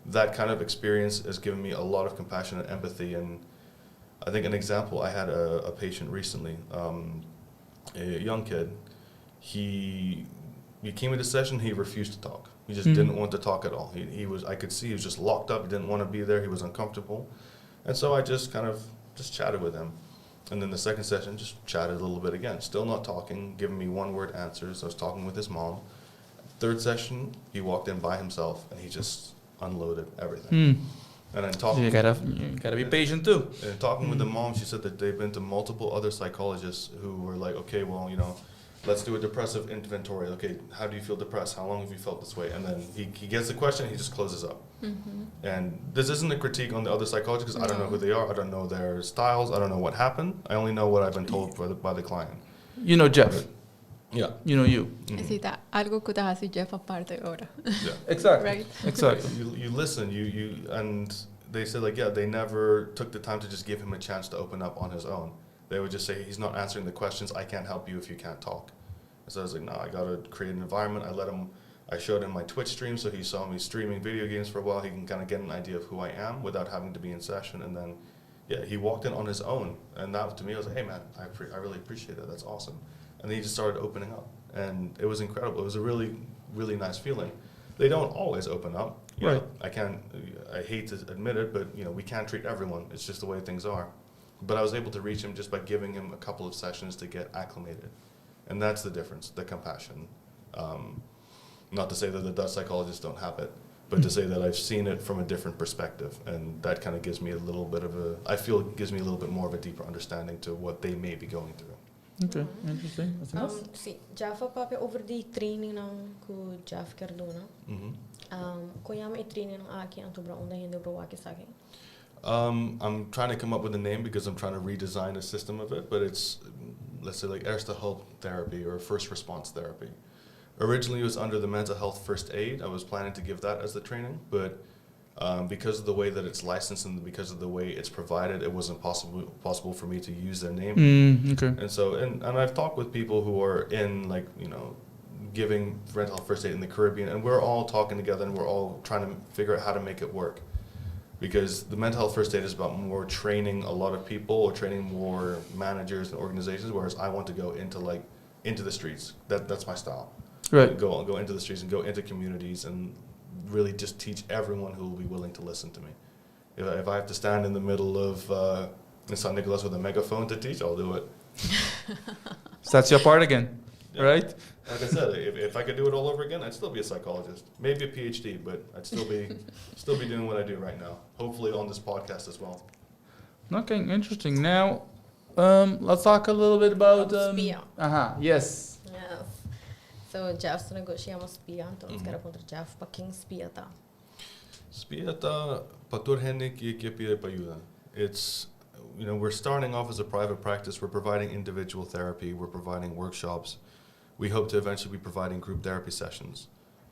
that kind of experience has given me a lot of compassion and empathy. And I think an example, I had a patient recently, a young kid. He came into session, he refused to talk. He just didn't want to talk at all. I could see he was just locked up. He didn't want to be there. He was uncomfortable. And so I just kind of just chatted with him. And then the second session, just chatted a little bit again. Still not talking, giving me one word answers. I was talking with his mom. Third session, he walked in by himself and he just unloaded everything. And then talking You gotta be patient too. And talking with the mom, she said that they've been to multiple other psychologists who were like, "Okay, well, let's do a depressive inventory. Okay, how do you feel depressed? How long have you felt this way?" And then he gets the question, he just closes up. And this isn't a critique on the other psychologists because I don't know who they are. I don't know their styles. I don't know what happened. I only know what I've been told by the client. You know Jeff. Yeah. You know you. Esey ta algo cu ta hasi Jeff aparte awor. Exactly. Right. Exactly. You listen, you and they said, like, yeah, they never took the time to just give him a chance to open up on his own. They would just say, "He's not answering the questions. I can't help you if you can't talk." So I was like, "No, I gotta create an environment." I showed him my Twitch stream, so he saw me streaming video games for a while. He can kind of get an idea of who I am without having to be in session. And then, yeah, he walked in on his own, and that to me, I was like, "Hey man, I really appreciate that. That's awesome." And then he just started opening up, and it was incredible. It was a really, really nice feeling. They don't always open up. I can't. I hate to admit it, but we can't treat everyone. It's just the way things are. But I was able to reach him just by giving him a couple of sessions to get acclimated, and that's the difference. The compassion. Not to say that the Dutch psychologists don't have it, but to say that I've seen it from a different perspective, and that kind of gives me a little bit of a. I feel it gives me a little bit more of a deeper understanding to what they may be going through. Okay, interesting. That's nice. Si, Jeff a papia over di training nan cu Jeff kier duna. Con yama e training nan aki anto pa unda hende por wak esaki? I'm trying to come up with a name because I'm trying to redesign a system of it, but it's Let's say, like, Eerste Hulp therapy or first response therapy. Originally, it was under the mental health first aid. I was planning to give that as the training, but because of the way that it's licensed and because of the way it's provided, it wasn't possible for me to use their name. And so, and I've talked with people who are in, like, giving mental health first aid in the Caribbean, and we're all talking together and we're all trying to figure out how to make it work. Because the mental health first aid is about more training a lot of people or training more managers and organizations, whereas I want to go into the streets. That's my style. Go into the streets and go into communities and really just teach everyone who will be willing to listen to me. If I have to stand in the middle of in San Nicolas with a megaphone to teach, I'll do it. So that's your part again, Yeah. right? Like I said, if I could do it all over again, I'd still be a psychologist. Maybe a PhD, but I'd still be doing what I do right now. Hopefully on this podcast as well. Okay, interesting. Now, let's talk a little bit about. SPIA. Yes. Yes. So Jeff su negoshi yama SPIA, anto nos kier puntra Jeff pa ken SPIA ta. SPIA ta pa tur hende cu kier pidi pa ayudo. It's you know we're starting off as a private practice. We're providing individual therapy. We're providing workshops. We hope to eventually be providing group therapy sessions.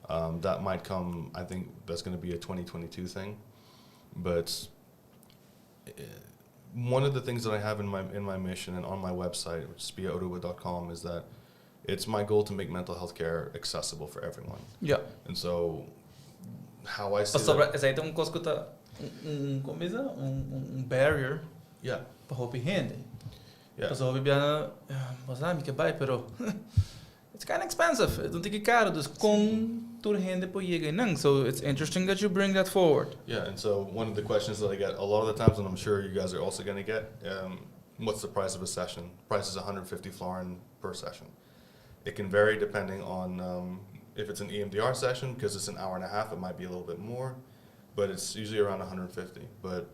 That might come. I think that's going to be a 2022 thing, but one of the things that I have in my mission and on my website, which is spiaaruba.com, is that it's my goal to make mental health care accessible for everyone. And so, how I see Pasobra, that, esey ta un cos cu ta un con bisa, un barrier pa hopi hende. Pasobra hopi biaha, bo sabi cu bay, pero it's kind of expensive. No tin cu caro, dus con tur hende por yega no. So it's interesting that you bring that forward. Yeah, and so one of the questions that I get a lot of the times, and I'm sure you guys are also going to get, what's the price of a session? Price is 150 florin per session. It can vary depending on if it's an EMDR session, because it's an hour and a half, it might be a little bit more, but it's usually around 150. But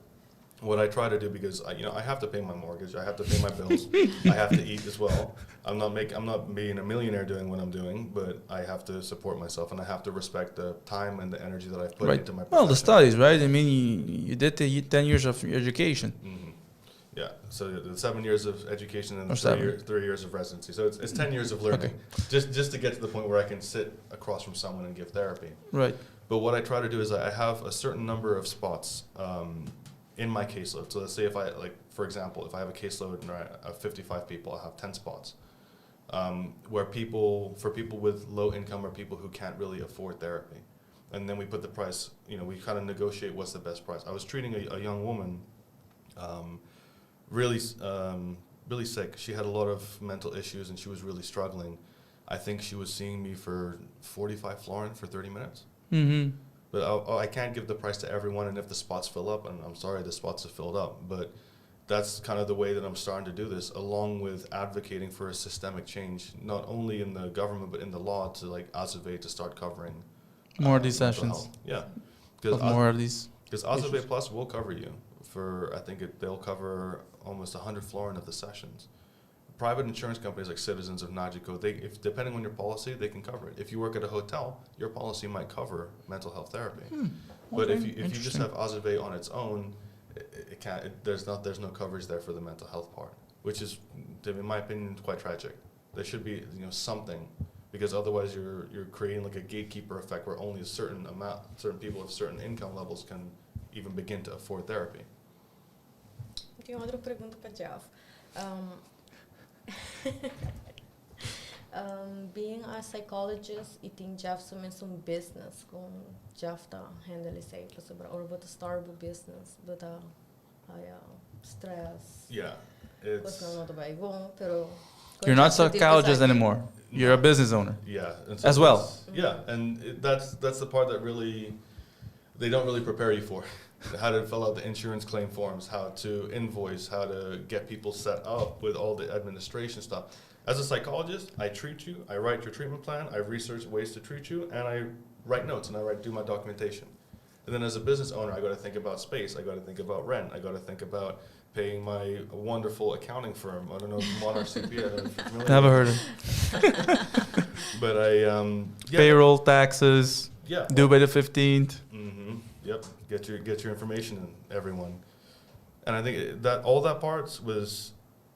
what I try to do, because I, you know I have to pay my mortgage, I have to pay my bills, I have to eat as well. I'm not being a millionaire doing what I'm doing, but I have to support myself and I have to respect the time and the energy that I've put into my Well, the profession. studies, right? I mean, you did the 10 years of education. Yeah, so the 7 years of education and Or the 7. 3 years of residency. So it's 10 years of learning, just to get to the point where I can sit across from someone and give therapy. But what I try to do is I have a certain number of spots in my caseload. So let's say if I, like, for example, if I have a caseload of 55 people, I have 10 spots. Where people, for people with low income or people who can't really afford therapy. And then we put the price, we kind of negotiate what's the best price. I was treating a young woman, really sick. She had a lot of mental issues and she was really struggling. I think she was seeing me for 45 florin for 30 minutes. But I can't give the price to everyone, and if the spots fill up, and I'm sorry, the spots have filled up, but that's kind of the way that I'm starting to do this, along with advocating for a systemic change, not only in the government but in the law to, like, AZV to start covering More of these mental sessions. health. Yeah, Of because more of these. because AZV issues. Plus will cover you for, I think they'll cover almost 100 florin of the sessions. Private insurance companies like Citizens of Nagico, they, if depending on your policy, they can cover it. If you work at a hotel, your policy might cover mental health therapy. But if Okay, you just interesting. have AZV on its own, it can't. There's no coverage there for the mental health part, which is, in my opinion, quite tragic. There should be something, because otherwise you're creating like a gatekeeper effect where only a certain amount, certain people of certain income levels can even begin to afford therapy. Tin otro pregunta pa Jeff. Being a psychologist, y tin Jeff su mes un business con Jeff ta handle esey, pasobra ora bo ta start bo business, bo ta haya stress. Yeah, Cos it's no ta bay bon, pero You're not psychologist anymore. You're a business owner. Yeah, and As well. Yeah, and that's the part that really they don't really prepare you for. How to fill out the insurance claim forms, how to invoice, how to get people set up with all the administration stuff. As a psychologist, I treat you, I write your treatment plan, I research ways to treat you, and I write notes and I write do my documentation. And then as a business owner, I got to think about space, I got to think about rent, I got to think about paying my wonderful accounting firm. I don't know, Monarch CPA. I don't know if you're familiar Never with heard of it. But I yeah, Payroll, taxes, due by the 15th. Yep. Get your information in, everyone. And I think that all that parts was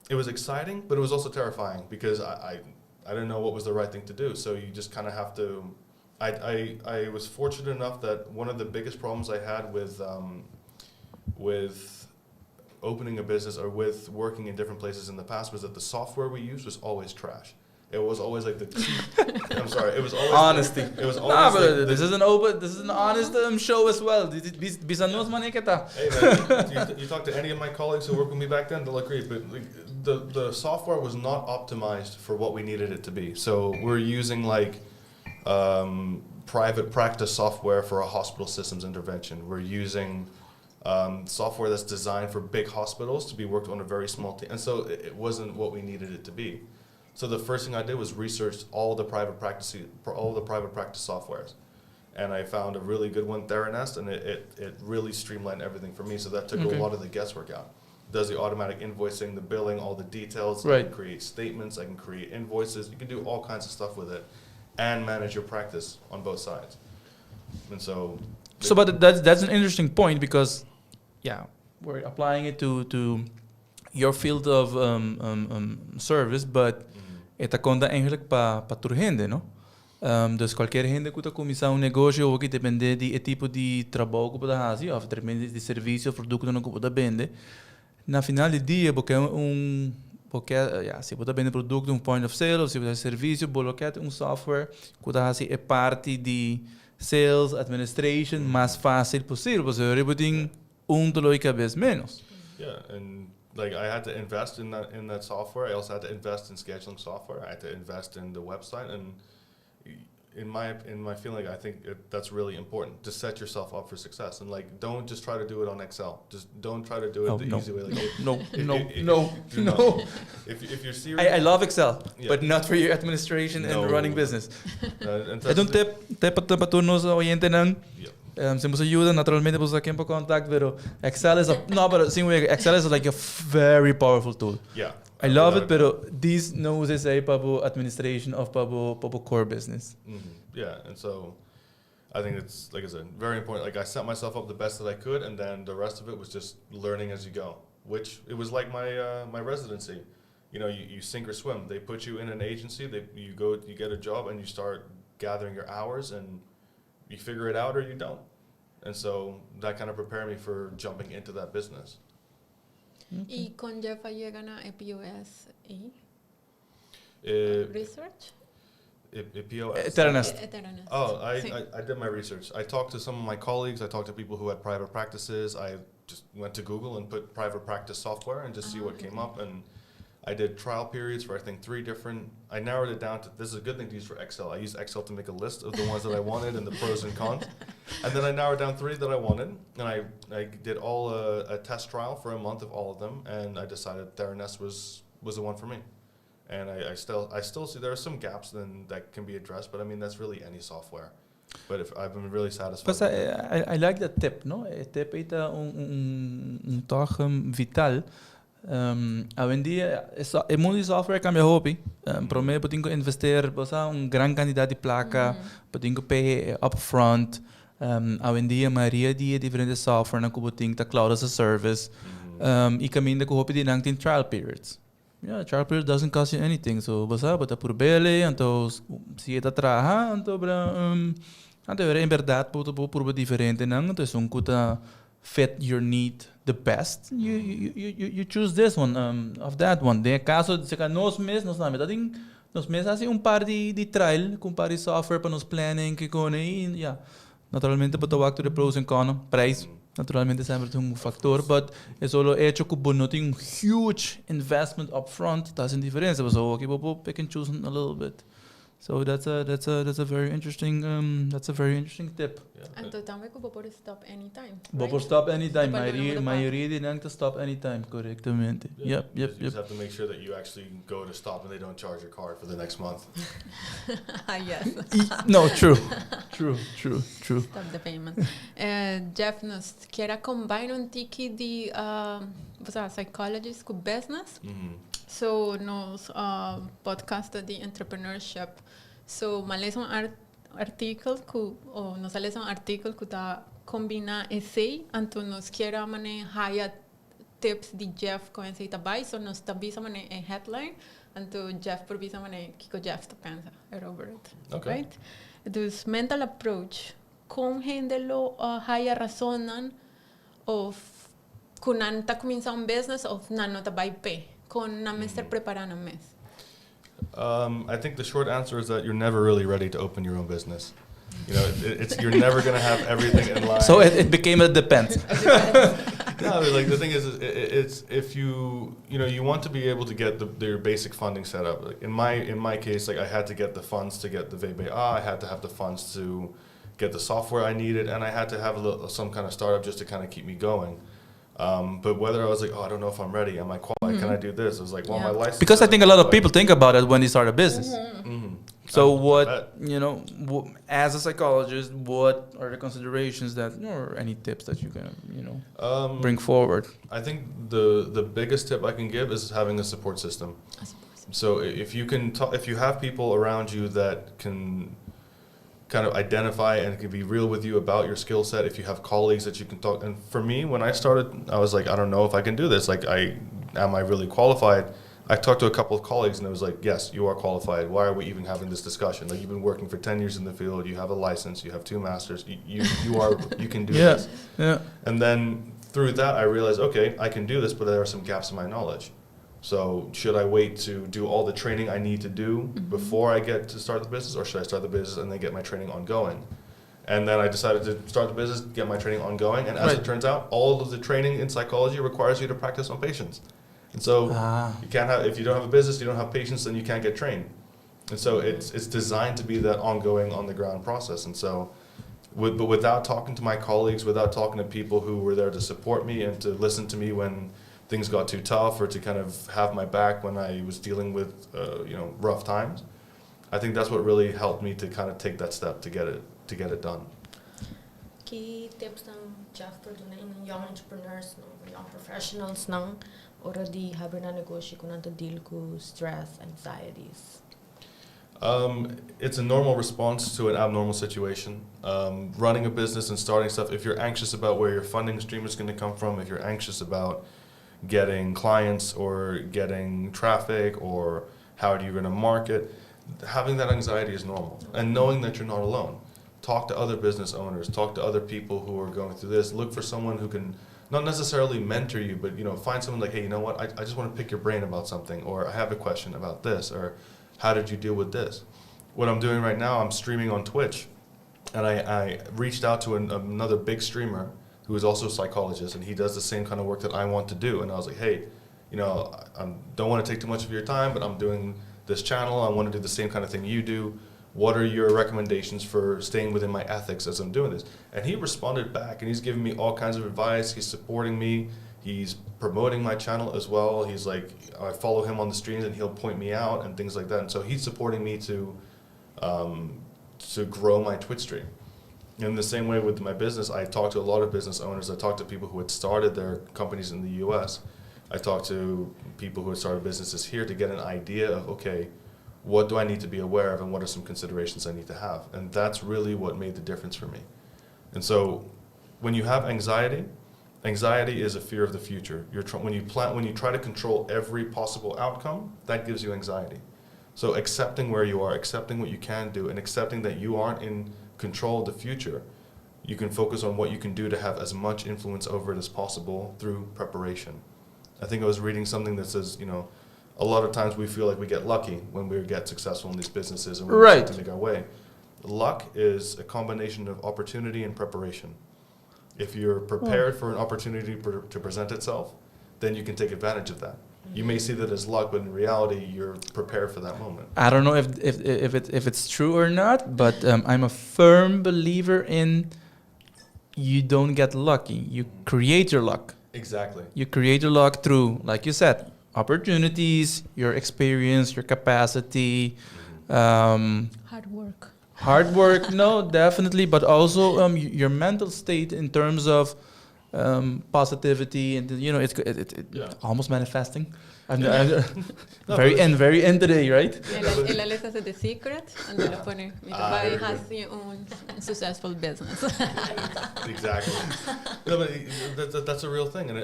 It was exciting, but it was also terrifying because I didn't know what was the right thing to do. So you just kind of have to. I was fortunate enough that one of the biggest problems I had with opening a business or with working in different places in the past was that the software we used was always trash. It was always like the cheap. I'm sorry. It was always Honesty. It was always Nah, like but the this is an open, this is an honest show as well. Bisa nos manera cu ta. Hey man, you talk to any of my colleagues who worked with me back then, they'll agree. But like, the software was not optimized for what we needed it to be. So we're using like private practice software for a hospital systems intervention. We're using software that's designed for big hospitals to be worked on a very small team, and so it wasn't what we needed it to be. So the first thing I did was research all the private practice softwares. And I found a really good one, Theranest, and it really streamlined everything for me. So that took a lot of the guesswork out. Does the automatic invoicing, the billing, all the details. I can create statements, I can create invoices. You can do all kinds of stuff with it and manage your practice on both sides. And so... So, but that's an interesting point because, yeah, we're applying it to your field of service, but e ta conta eigenlijk pa tur hende, no? Dus cualkier hende cu ta cuminsa un negoshi of cu depende di e tipo di trabou cu bo ta haci, of depende di servicio of producto cu bo ta bende. Na final di dia, bo kier un porque ja, si bo ta bende producto, un point of sale, of si bo ta servicio, bo kier un software cu ta haci e parti di sales, administration mas facil posibel. Pasobra bo tin un dolor di cabes menos. Yeah, and like I had to invest in that software. I also had to invest in scheduling software. I had to invest in the website, and in my feeling, I think that's really important to set yourself up for success. And like, don't just try to do it on Excel. Just don't try to do it Oh, the no. easy way. Like, No, no, no, do no. not. If you're serious, I love Excel, but not for your administration No. and running business. And E un tip, tip pa tur nos oyentenan. Si bo yuda, naturalmente, bo tin pa contact, pero Excel is a no, pero si, Excel is like a very powerful tool. I love it, Without a doubt. pero this no usa esey pa administration of pa core business. Yeah, and so I think it's, like I said, very important. Like I set myself up the best that I could, and then the rest of it was just learning as you go. Which it was like my residency. You sink or swim. They put you in an agency. They you go you get a job and you start gathering your hours and you figure it out or you don't. And so that kind of prepared me for jumping into that business. Y con Jeff yega na POS y research? POS. Theranest. Theranest. Oh, Si. I did my research. I talked to some of my colleagues. I talked to people who had private practices. I just went to Google and put "private practice software" and just see what came up. And I did trial periods for, I think, three different. I narrowed it down to, this is a good thing to use for Excel. I used Excel to make a list of the ones that I wanted and the pros and cons, and then I narrowed down three that I wanted. And I did all a test trial for a month of all of them, and I decided Theranest was the one for me. And I still see there are some gaps then that can be addressed, but I mean, that's really any software. But if I've been really satisfied But with it. I like that tip, no? E tip ta un toch vital. Awendia, e mundo di software a cambia hopi. Pa mi, bo tin cu investi un gran cantidad di placa, bo tin cu pay upfront. Awendia, mayoria di diferente software nan cu bo tin ta cloud as a service. Y caminda cu hopi di nan tin trial periods. Yeah, trial period doesn't cost you anything. So, bo sa, bo ta prob'e, anto si ta traha, anto bra, anto en berdad bo ta proba diferente nan, anto esun cu ta fit your need the best. You choose this one of that one. Den caso, si nos mes, nos tambe, tin nos mes a haci un par di trial cu un par di software pa nos planning cu con y yeah. Naturalmente, bo ta wak the pros and cons, prijs, naturalmente semper tin un factor, but e solo hecho cu bo no tin un huge investment upfront, that's a diferencia. So, okay, bo pick and choose a little bit. So that's a very interesting tip. Anto tambe cu bo por stop anytime. Bo Right? por stop anytime. Stop Mayoria, algun mayoria di nan ta stop anytime, correctamente. You just have to make sure that you actually go to stop and they don't charge your card for the next month. Yes. No, true. Stop the payment. Jeff, nos kier a combine un tiki di osea, psychologist cu business. So, nos podcast di entrepreneurship. So, m'a lesa un articulo cu, o nos a lesa un articulo cu ta combina esey, anto nos kier a mane haya tips di Jeff con esey ta bay, so nos ta bisa mane e headline, anto Jeff por bisa mane kico Jeff ta pensa over it. Okay. Right? Dus mental approach, con hende lo haya razonan of cu nan ta cuminsa un business of nan no ta bay pe, con nan mester prepara nan mes. I think the short answer is that you're never really ready to open your own business. You're never going to have everything in line. So it became a depends. No, I mean, like the thing is, it's if you you know you want to be able to get your basic funding set up. Like in my case, like I had to get the funds to get the VBA. I had to have the funds to get the software I needed, and I had to have some kind of startup just to kind of keep me going. But whether I was like, "Oh, I don't know if I'm ready. Am I qualified? Can I do this?" I was like, "Well, my license." Because I doesn't think a lot of qualify. People think about it when they start a business. So I what bet. As a psychologist, what are the considerations that, or any tips that you can bring forward? I think the biggest tip I can give is having a support system. I suppose. So if you can talk, if you have people around you that can kind of identify and can be real with you about your skill set, if you have colleagues that you can talk. And for me, when I started, I was like, "I don't know if I can do this. Like, I am I really qualified?" I talked to a couple of colleagues and it was like, "Yes, you are qualified. Why are we even having this discussion? Like, you've been working for 10 years in the field. You have a license. You have two masters. You can do this." And then through that, I realized, okay, I can do this, but there are some gaps in my knowledge. So should I wait to do all the training I need to do before I get to start the business, or should I start the business and then get my training ongoing? And then I decided to start the business, get my training ongoing, and as it turns out, all of the training in psychology requires you to practice on patients. And so you can't have if you don't have a business, you don't have patients, then you can't get trained. And so it's designed to be that ongoing, on the ground process. And so, but without talking to my colleagues, without talking to people who were there to support me and to listen to me when things got too tough, or to kind of have my back when I was dealing with rough times, I think that's what really helped me to kind of take that step to get it done. Ki tips nan Jeff por duna na young entrepreneurs, no, young professionals nan ora di habri nan negoshi cu nan ta deal cu stress, anxieties? It's a normal response to an abnormal situation. Running a business and starting stuff, if you're anxious about where your funding stream is going to come from, if you're anxious about getting clients or getting traffic or how are you going to market, having that anxiety is normal. And knowing that you're not alone. Talk to other business owners, talk to other people who are going through this. Look for someone who can not necessarily mentor you, but find someone like, "Hey, you know what? I just want to pick your brain about something," or "I have a question about this," or "How did you deal with this?" What I'm doing right now, I'm streaming on Twitch, and I reached out to another big streamer who is also a psychologist, and he does the same kind of work that I want to do. And I was like, "Hey, I don't want to take too much of your time, but I'm doing this channel. I want to do the same kind of thing you do. What are your recommendations for staying within my ethics as I'm doing this?" And he responded back, and he's giving me all kinds of advice. He's supporting me. He's promoting my channel as well. He's like, I follow him on the streams, and he'll point me out and things like that. And so he's supporting me to grow my Twitch stream. In the same way with my business, I talked to a lot of business owners. I talked to people who had started their companies in the U.S. I talked to people who had started businesses here to get an idea of, okay, what do I need to be aware of and what are some considerations I need to have? And that's really what made the difference for me. And so when you have anxiety, anxiety is a fear of the future. When you plan, when you try to control every possible outcome, that gives you anxiety. So accepting where you are, accepting what you can do, and accepting that you aren't in control of the future, you can focus on what you can do to have as much influence over it as possible through preparation. I think I was reading something that says, a lot of times we feel like we get lucky when we get successful in these businesses and we to make our way. Luck is a combination of opportunity and preparation. If you're prepared for an opportunity to present itself, then you can take advantage of that. You may see that as luck, but in reality, you're prepared for that moment. I don't know if it's true or not, but I'm a firm believer in you don't get lucky. You create your luck. You create your luck through, like you said, opportunities, your experience, your capacity, Hard work. Hard work. No, definitely, but also your mental state in terms of Positivity and it's almost manifesting. I'm No, very but in, very in today, right? El a lesa The Secret, and el a pone, mi Ah, bai very good. hasi un successful business. Exactly. No, but that's a real thing, and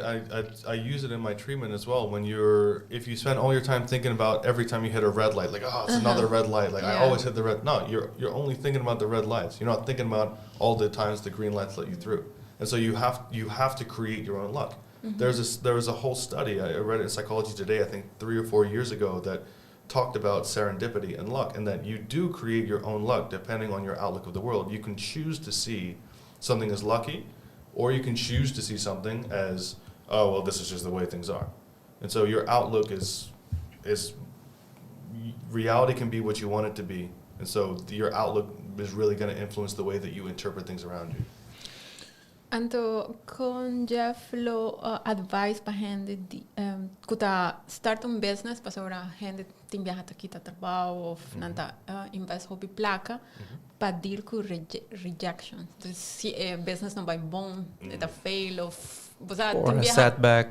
I use it in my treatment as well. If you spend all your time thinking about every time you hit a red light, like, "Oh, it's another red light," like, "I always hit the red." No, you're only thinking about the red lights. You're not thinking about all the times the green lights let you through. And so you have to create your own luck. There was a whole study I read it in Psychology Today, I think 3 or 4 years ago, that talked about serendipity and luck, and that you do create your own luck depending on your outlook of the world. You can choose to see something as lucky, or you can choose to see something as, "Oh well, this is just the way things are." And so your outlook is reality can be what you want it to be, and so your outlook is really going to influence the way that you interpret things around you. Anto, con Jeff lo advice pa hende di, cu ta start un business, pasobra hende tin biaha ta kita trabou of nan ta invest hopi placa pa deal cu rejection. Anto, si e business no bay bon, ta fail of bo Or tin a biaha setback.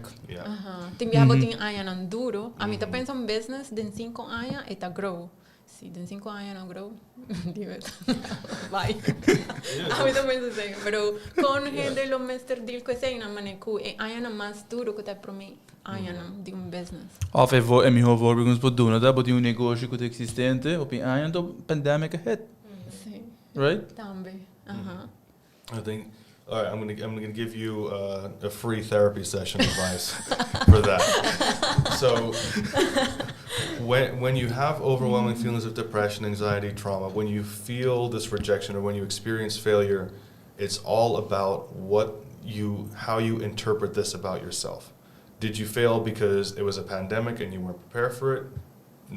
Tin biaha bo tin añanan duro. Ami ta pensa un business den 5 aña e ta grow. Si den 5 aña no grow, dime. Bye. Ami ta pensa asina, pero con hende lo mester deal cu esey na mane cu e añanan mas duro cu ta prome añanan di un business. Of e vo e miho voorbeeld ku nos duna, bo tin un negoshi ku ta existente, op een aña anto pandemic hit, right? Tambe. I think. All right, I'm gonna give you a free therapy session advice for that. So, when you have overwhelming feelings of depression, anxiety, trauma, when you feel this rejection or when you experience failure, it's all about what you how you interpret this about yourself. Did you fail because it was a pandemic and you weren't prepared for it?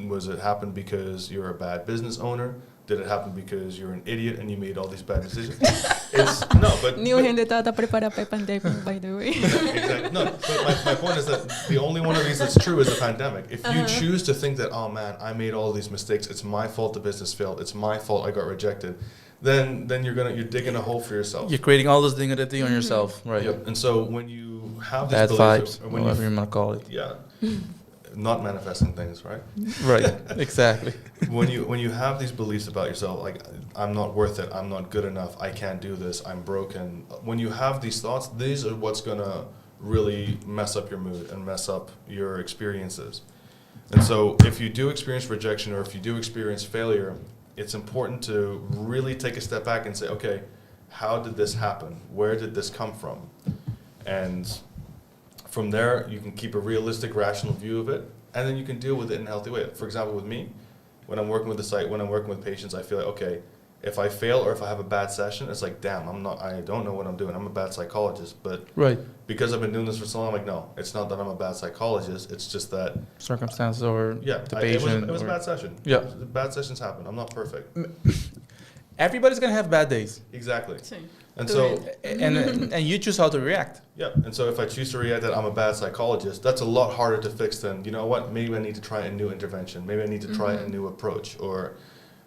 Was it happen because you're a bad business owner? Did it happen because you're an idiot and you made all these bad decisions? It's no, but Ni hende tabata prepara pa pandemic, by the way. Exactly. No, but my point is that the only one of these that's true is the pandemic. If you choose to think that, "Oh man, I made all these mistakes, it's my fault the business failed, it's my fault I got rejected," then you're digging a hole for yourself. You're creating all those negativity on yourself, right? Yep. And so when you have these Bad beliefs, vibes, or when whatever you you want to call it. Yeah, not manifesting things, right? Right, exactly. When you have these beliefs about yourself, like, "I'm not worth it, I'm not good enough, I can't do this, I'm broken," when you have these thoughts, these are what's gonna really mess up your mood and mess up your experiences. And so if you do experience rejection or if you do experience failure, it's important to really take a step back and say, "Okay, how did this happen? Where did this come from?" And from there, you can keep a realistic, rational view of it, and then you can deal with it in a healthy way. For example, with me, when I'm working with the site, when I'm working with patients, I feel like, okay, if I fail or if I have a bad session, it's like, damn, I'm not, I don't know what I'm doing. I'm a bad psychologist. But because I've been doing this for so long, I'm like, no, it's not that I'm a bad psychologist. It's just that, Circumstances or yeah, the it was, patient. it was a bad session. Yeah. Bad sessions happen. I'm not perfect. Everybody's gonna have bad days, Exactly. Si. And so, and you choose how to react. Yeah, and so if I choose to react that I'm a bad psychologist, that's a lot harder to fix than, "You know what, maybe I need to try a new intervention, maybe I need to try a new approach," or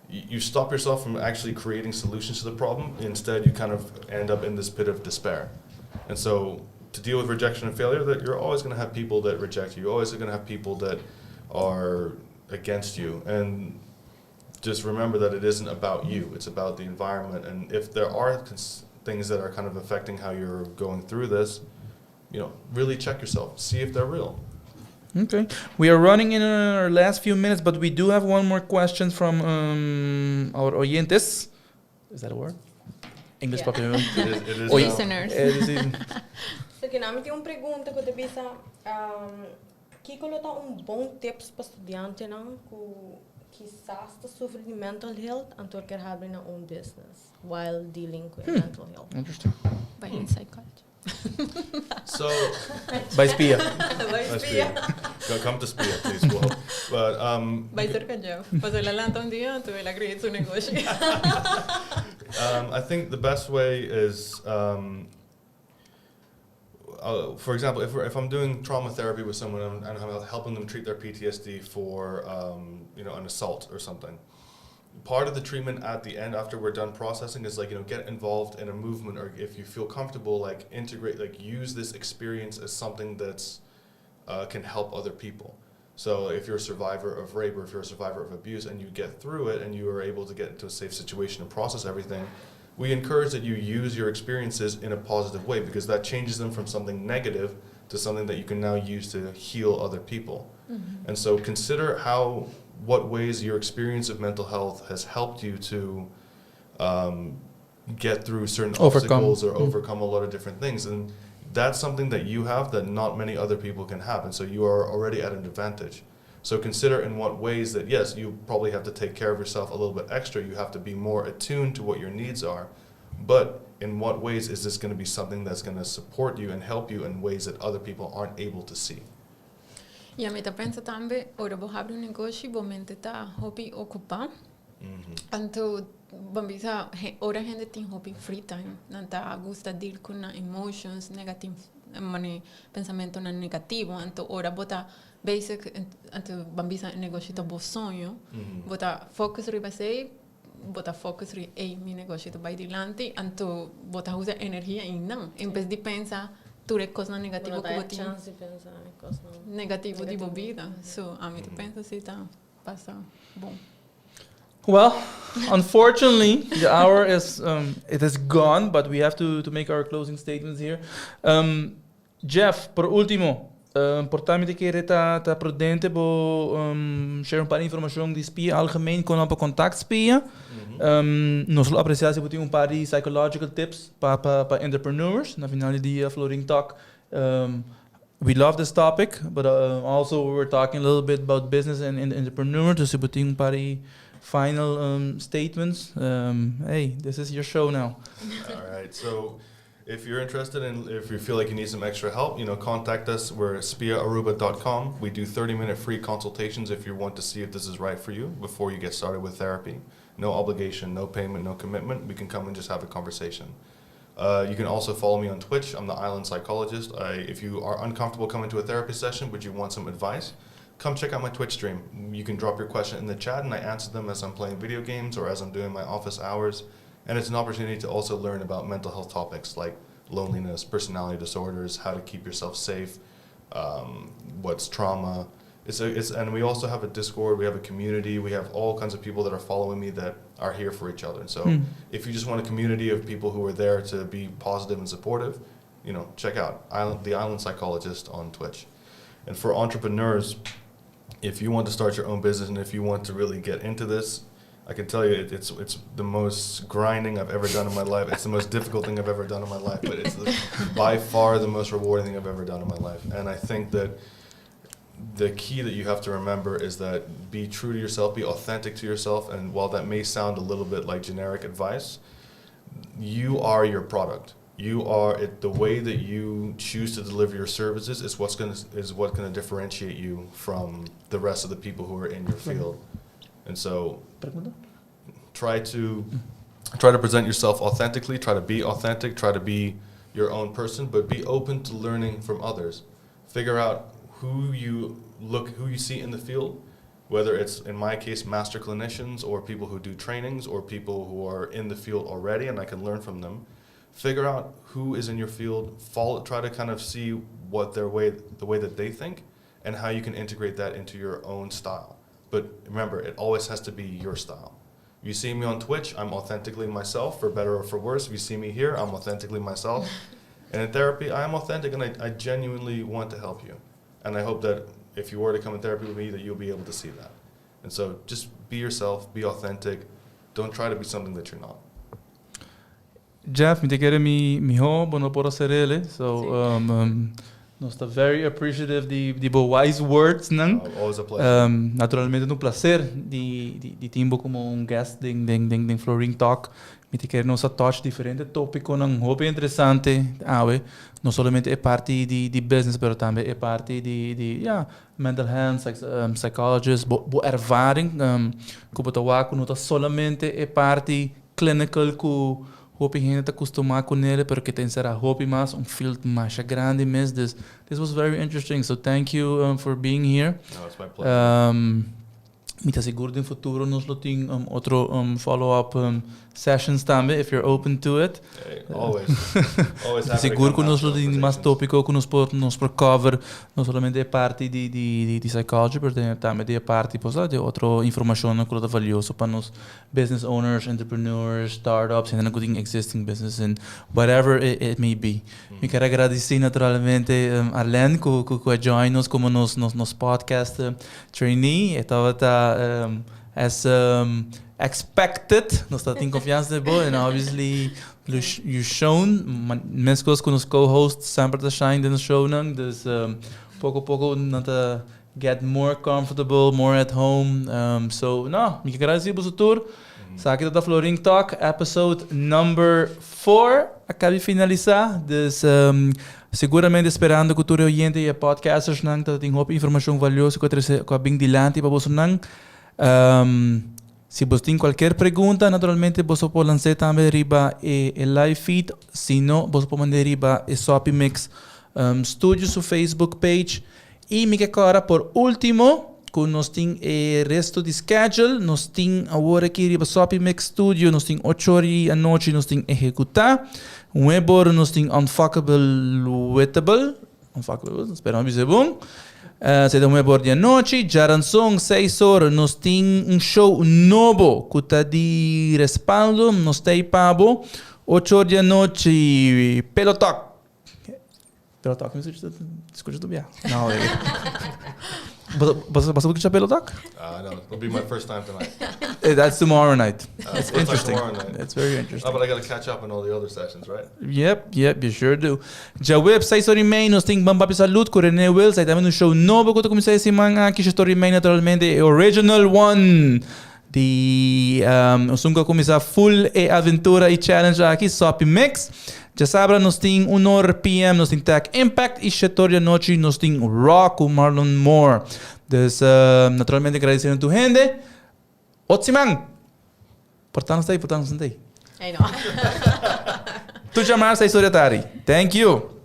you stop yourself from actually creating solutions to the problem. Instead, you kind of end up in this pit of despair. And so to deal with rejection and failure, that you're always going to have people that reject you. You're always going to have people that are against you. And just remember that it isn't about you, it's about the environment. And if there are things that are kind of affecting how you're going through this, really check yourself, see if they're real. Okay, we are running in our last few minutes, but we do have one more question from our oyentes. Is that a word? English Yeah. popular. It is Oye. now. Listeners. So, cu mi tin un pregunta cu ta bisa, kico lo ta un bon tips pa studiantenan cu kisas ta sufri di mental health anto kier habri nan own business while dealing with mental health? Interesting. By psychology. So, By Spia. By Spia. Go, come to Spia, please. We'll help. But Bay cerca Jeff. Paso el a lanta un dia, anto el a create su negoshi. I think the best way is, for example, if I'm doing trauma therapy with someone and I'm helping them treat their PTSD for an assault or something, Part of the treatment at the end, after we're done processing, is like, get involved in a movement, or if you feel comfortable, like, integrate, like, use this experience as something that's can help other people. So if you're a survivor of rape or if you're a survivor of abuse and you get through it and you are able to get into a safe situation and process everything, we encourage that you use your experiences in a positive way, because that changes them from something negative to something that you can now use to heal other people. And so consider what ways your experience of mental health has helped you to get through certain Overcome. Obstacles or overcome a lot of different things. And that's something that you have that not many other people can have. And so you are already at an advantage. So consider in what ways that, yes, you probably have to take care of yourself a little bit extra. You have to be more attuned to what your needs are. But in what ways is this going to be something that's going to support you and help you in ways that other people aren't able to see? I ami ta pensa tambe, ora bo habri un negoshi, bo mente ta hopi okupá. Anto, ban bisa, ora hende tin hopi free time, nan ta gusta deal ku nan emotions, negative, mane pensamentonan negativo. Anto, ora bo ta basic, anto ban bisa negoshi ta bo soño, bo ta focus riba esei, bo ta focus riba, "Ei, mi negoshi ta bai dilanti", anto bo ta usa energia einan, en bes di pensa tur e kosnan negativo Bo ku no bo ta tin chance di pensa kosnan negativo di bo negativo. Bida. So, ami ta pensa si ta pasa bon. Well, unfortunately, the hour is it is gone, but we have to make our closing statements here. Jeff, por último, por ta mi ta kere ta prudente bo share un par di informashon di SPIA algemeen kon pa contact SPIA. Nos lo apresiá si bo tin un par di psychological tips pa entrepreneurs. Na final di dia, Florin Talk. We love this topic, but also we were talking a little bit about business and entrepreneur. Dus si bo tin un par di final statements. Hey, this is your show now. All right. So if you're interested in, if you feel like you need some extra help, contact us. We're spiaaruba.com. We do 30-minute free consultations if you want to see if this is right for you before you get started with therapy. No obligation, no payment, no commitment. We can come and just have a conversation. You can also follow me on Twitch. I'm the Island Psychologist. If you are uncomfortable coming to a therapy session, but you want some advice, come check out my Twitch stream. You can drop your question in the chat, and I answer them as I'm playing video games or as I'm doing my office hours. And it's an opportunity to also learn about mental health topics like loneliness, personality disorders, how to keep yourself safe, what's trauma. And we also have a Discord, we have a community, we have all kinds of people that are following me that are here for each other. And so if you just want a community of people who are there to be positive and supportive, check out the Island Psychologist on Twitch. And for entrepreneurs, if you want to start your own business and if you want to really get into this, I can tell you it's the most grinding I've ever done in my life. It's the most difficult thing I've ever done in my life, but it's by far the most rewarding thing I've ever done in my life. And I think that the key that you have to remember is that be true to yourself, be authentic to yourself. And while that may sound a little bit like generic advice, you are your product. You are it. The way that you choose to deliver your services is what's gonna differentiate you from the rest of the people who are in your field. And so Pregunta? try to present yourself authentically, try to be authentic, try to be your own person, but be open to learning from others. Figure out who you see in the field, whether it's, in my case, master clinicians or people who do trainings or people who are in the field already and I can learn from them. Figure out who is in your field, follow, try to kind of see what their way the way that they think and how you can integrate that into your own style. But remember, it always has to be your style. If you see me on Twitch, I'm authentically myself, for better or for worse. If you see me here, I'm authentically myself. And in therapy, I am authentic and I genuinely want to help you. And I hope that if you were to come in therapy with me, that you'll be able to see that. And so just be yourself, be authentic. Don't try to be something that you're not. Jeff, mi ta kere mi mihó, bo no por hasi e. So, nos ta very appreciative di bo wise words, no? Always a pleasure. Naturalmente, un plaser di tin bo komo un guest den Florin Talk. Mi ta kere nos a touch diferente tópikonan hopi interesante. Ah, we, no solamente e parti di business, pero tambe e parti di, ja, mental health, psychologist, bo ervaring, ku bo ta wak no ta solamente e parti clinical ku hopi hende ta kustumá kuné, pero ku ta enserá hopi mas, un field mas grandi mes. This was very interesting. So thank you for being here. No, it's my pleasure. Mi ta sigur den futuro nos lo tin otro follow-up sessions tambe, if you're open to it. Hey, always. Always Mi ta sigur ku nos lo tin mas tópiko ku nos por cover, no solamente e parti di psychology, pero tambe di e parti, pues, di otro informashon ku ta valioso pa nos business owners, entrepreneurs, startups, hende ku tin existing business and whatever it may be. Mi ke gradisí naturalmente Arlene ku a join nos komo nos podcast trainee. E tabata as expected. Nos tin konfiansa den bo and obviously you shown meskos ku nos co-host semper ta shine den show nan. Dus poko poko nan ta get more comfortable, more at home. So no, mi ke gradisí boso tur. Esaki ta Florin Talk, episode number 4. A kaba di finalisá. Dus seguramente sperando ku tur oyente i podcasters nan tin hopi informashon valioso ku ku a bin dilanti pa boso nan. Si bo tin kualke pregunta, naturalmente bo por lansa tambe riba e live feed. Si no, bo por manda riba e Soppy Mix Studio su Facebook page. I mi ke awor por último, ku nos tin e resto di schedule, nos tin awor aki riba Soppy Mix Studio, nos tin 8 or di anochi, nos tin Ehekutá. 9 or nos tin Unfuckable Wittable. Unfuckable, spera mi bon. Esei ta 9 or di anochi, djaranson, 6 or, nos tin un show nobo, ku ta di Respaldo, nos ta pa bo. 8 or di anochi, Pelotalk. Pelotalk, mi skucha tur bia. No, bo sa skucha Pelotalk? No, it'll be my first time tonight. That's tomorrow night. It's First time interesting. tomorrow night. It's very interesting. Oh, but I got to catch up on all the other sessions, right? Yep, you sure do. Djaweps, 6 or i mei, nos tin Bambapi Salud ku René Wills. Ei tambe un show nobo ku ta kuminsá e siman aki, 7 or i mei, naturalmente, e original one. Di esun ku a kuminsá full e aventura i challenge aki, Soppy Mix. Djasabra nos tin 1 or PM, nos tin Tech Impact i 7 or di anochi nos tin Rock ku Marlon Moore. Dus, naturalmente, gradisiendo tur hende. Otro siman. Portando ei, portando ei. I know. Tur djamars, 6 or di atardi. Thank you.